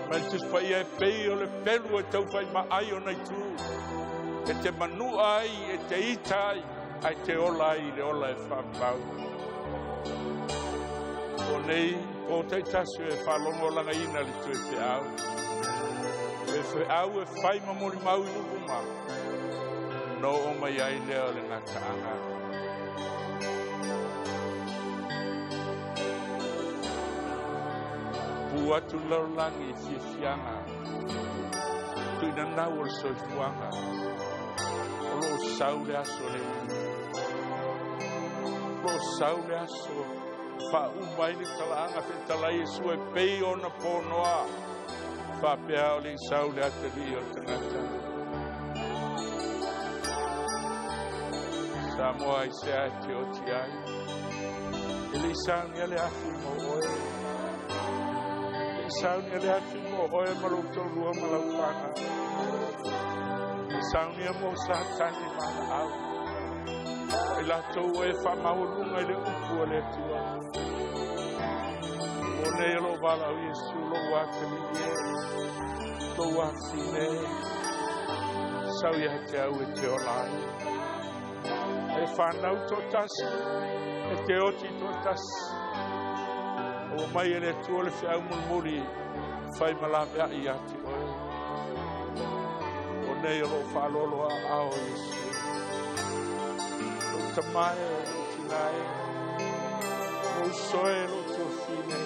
Mai le Tusi Paia e pei o le pelu e taufaimaai ona itu, e te manua ai, e te ita ai, ae te ola ai i le ola e faavavau. O nei po taitasi e faalogolagaina le toe feau. Le feau e fai ma molimau i nuu uma. Ona oo mai ai lea o le gataaga. Pu atu le lalolagi i fiafiaga, tuinanau o le soifuaga, o lo o sau le aso lenei. O lo o sau le aso faauma ai le talaaga fetalai Iesu e pei ona ponoa faapea o le i sau le atalii o le tagata. Samoa i se a e te oti ai. E le i saunia le afi mo oe. E le i saunia le afi mo oe ma lou toalua ma lau fanau. E saunia mo Satani ma ana au. O i latou o e faamaualuga i le upu a le Atua. O nei o lou valaau Iesu, lou atalii e, lou afafine e, sau ia te au e te ola ai. E fanau toatasi, e te oti toatasi. Ua mai e le Atua le feau mulimuli fai ma laveai ia te oe. O nei o loo faaaloalo aao o Iesu. Lou tama e, lou tina e, lou uso e, lou tuafine,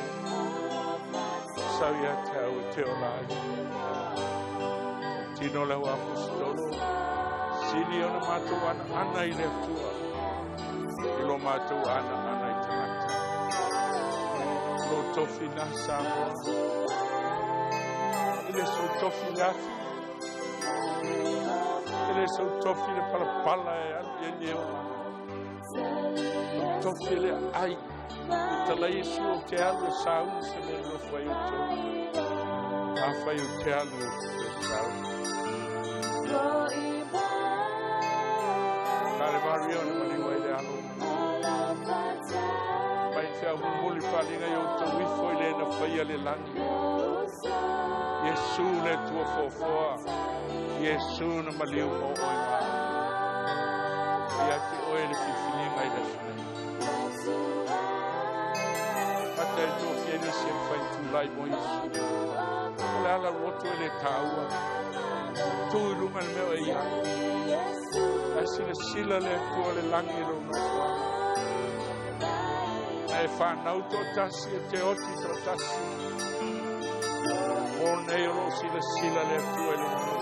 sau ia te au e te ola ai. Tino le au aposetolo, sili ona matou anaana i le Atua, i lo matou anaana i tagata. Lou tofi na Samoa, e le sou tofi le afi, e le sou tofi le palapala e alu i ai le olaga. Lou tofi le aai, e tala Iesu ou te alu e sauni se mea e nofo ai outou. Afai ou te alu ou te toe sauni. Kalevario na maliu ai le alo. Mai te au mulimuli faaaliga i outou ifo i le na faia le lagi. Iesu le Atua foafoa. Iesu na maliu mo oe ma au. Ia te oe le filifiliga i le aso nei. Mata e tofia i nisi e mafai tulai mo Iesu. O le ala loto e le taua. Tu i luga le mea o e i ai. Ae silasila le Atua o le lagi i lou nofoaga. Na e fanau toatasi e te oti toatasi. Mo nei o loo silasila le Atua i lona nuu.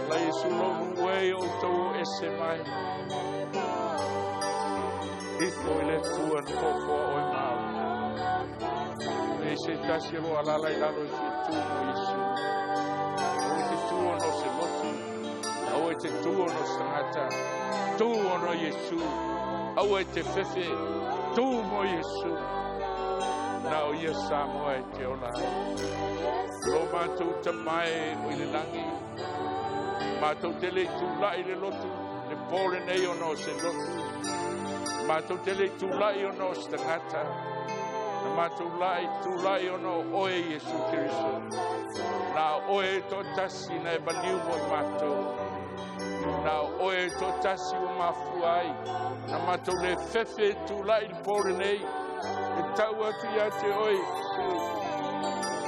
Ala Iesu lou nuu e i outou o ese mai. Ifo i le Atua na foafoa oe ma au. E se tasi o lo alala i lalo i fia tu mo Iesu. Aua e te tu ona o se lotu. Aua e te tu ona o se tagata. Tu ona o Iesu. Aua e te fefe. Tu mo Iesu. Na o ia Samoa e te ola ai. Lo matou tama e o i le lagi. Matou te le i tulai i le lotu, le po lenei ona o se lotu. Matou te le i tulai ona o se tagata. Na matou lai tulai ona o oe Iesu Keriso. Na o oe e toatasi na e maliu mo i matou. Na o oe e toatasi ua mafua ai. Na matou le fefe e tulai i le po lenei. E tau atu ia te oe Iesu.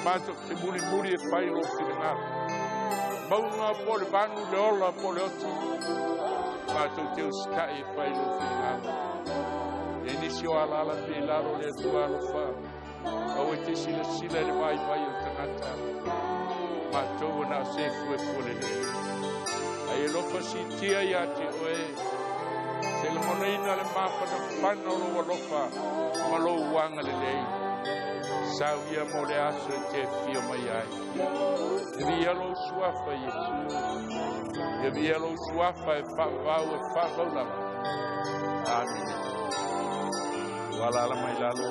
Matou te mulimuli e fai lou finagalo. Mauga po o le vanu le ola po o le oti. Matou te usitai e fai lou finagalo. E nisi o alaala pe i lalo le Atua alofa. Aua e te silasila i le vaivai o tagata. Matou na o se fuefue lelei. Ae alofa siitia ia te oe. Se lagonaina le mafanafana o lou alofa ma lou agalelei. Sau ia mo le aso e te afio mai ai. E viia lou suafa, Iesu. Ia viia lou suafa e faavavau e faavavau lava. Amine. Ua alaala mai lalo.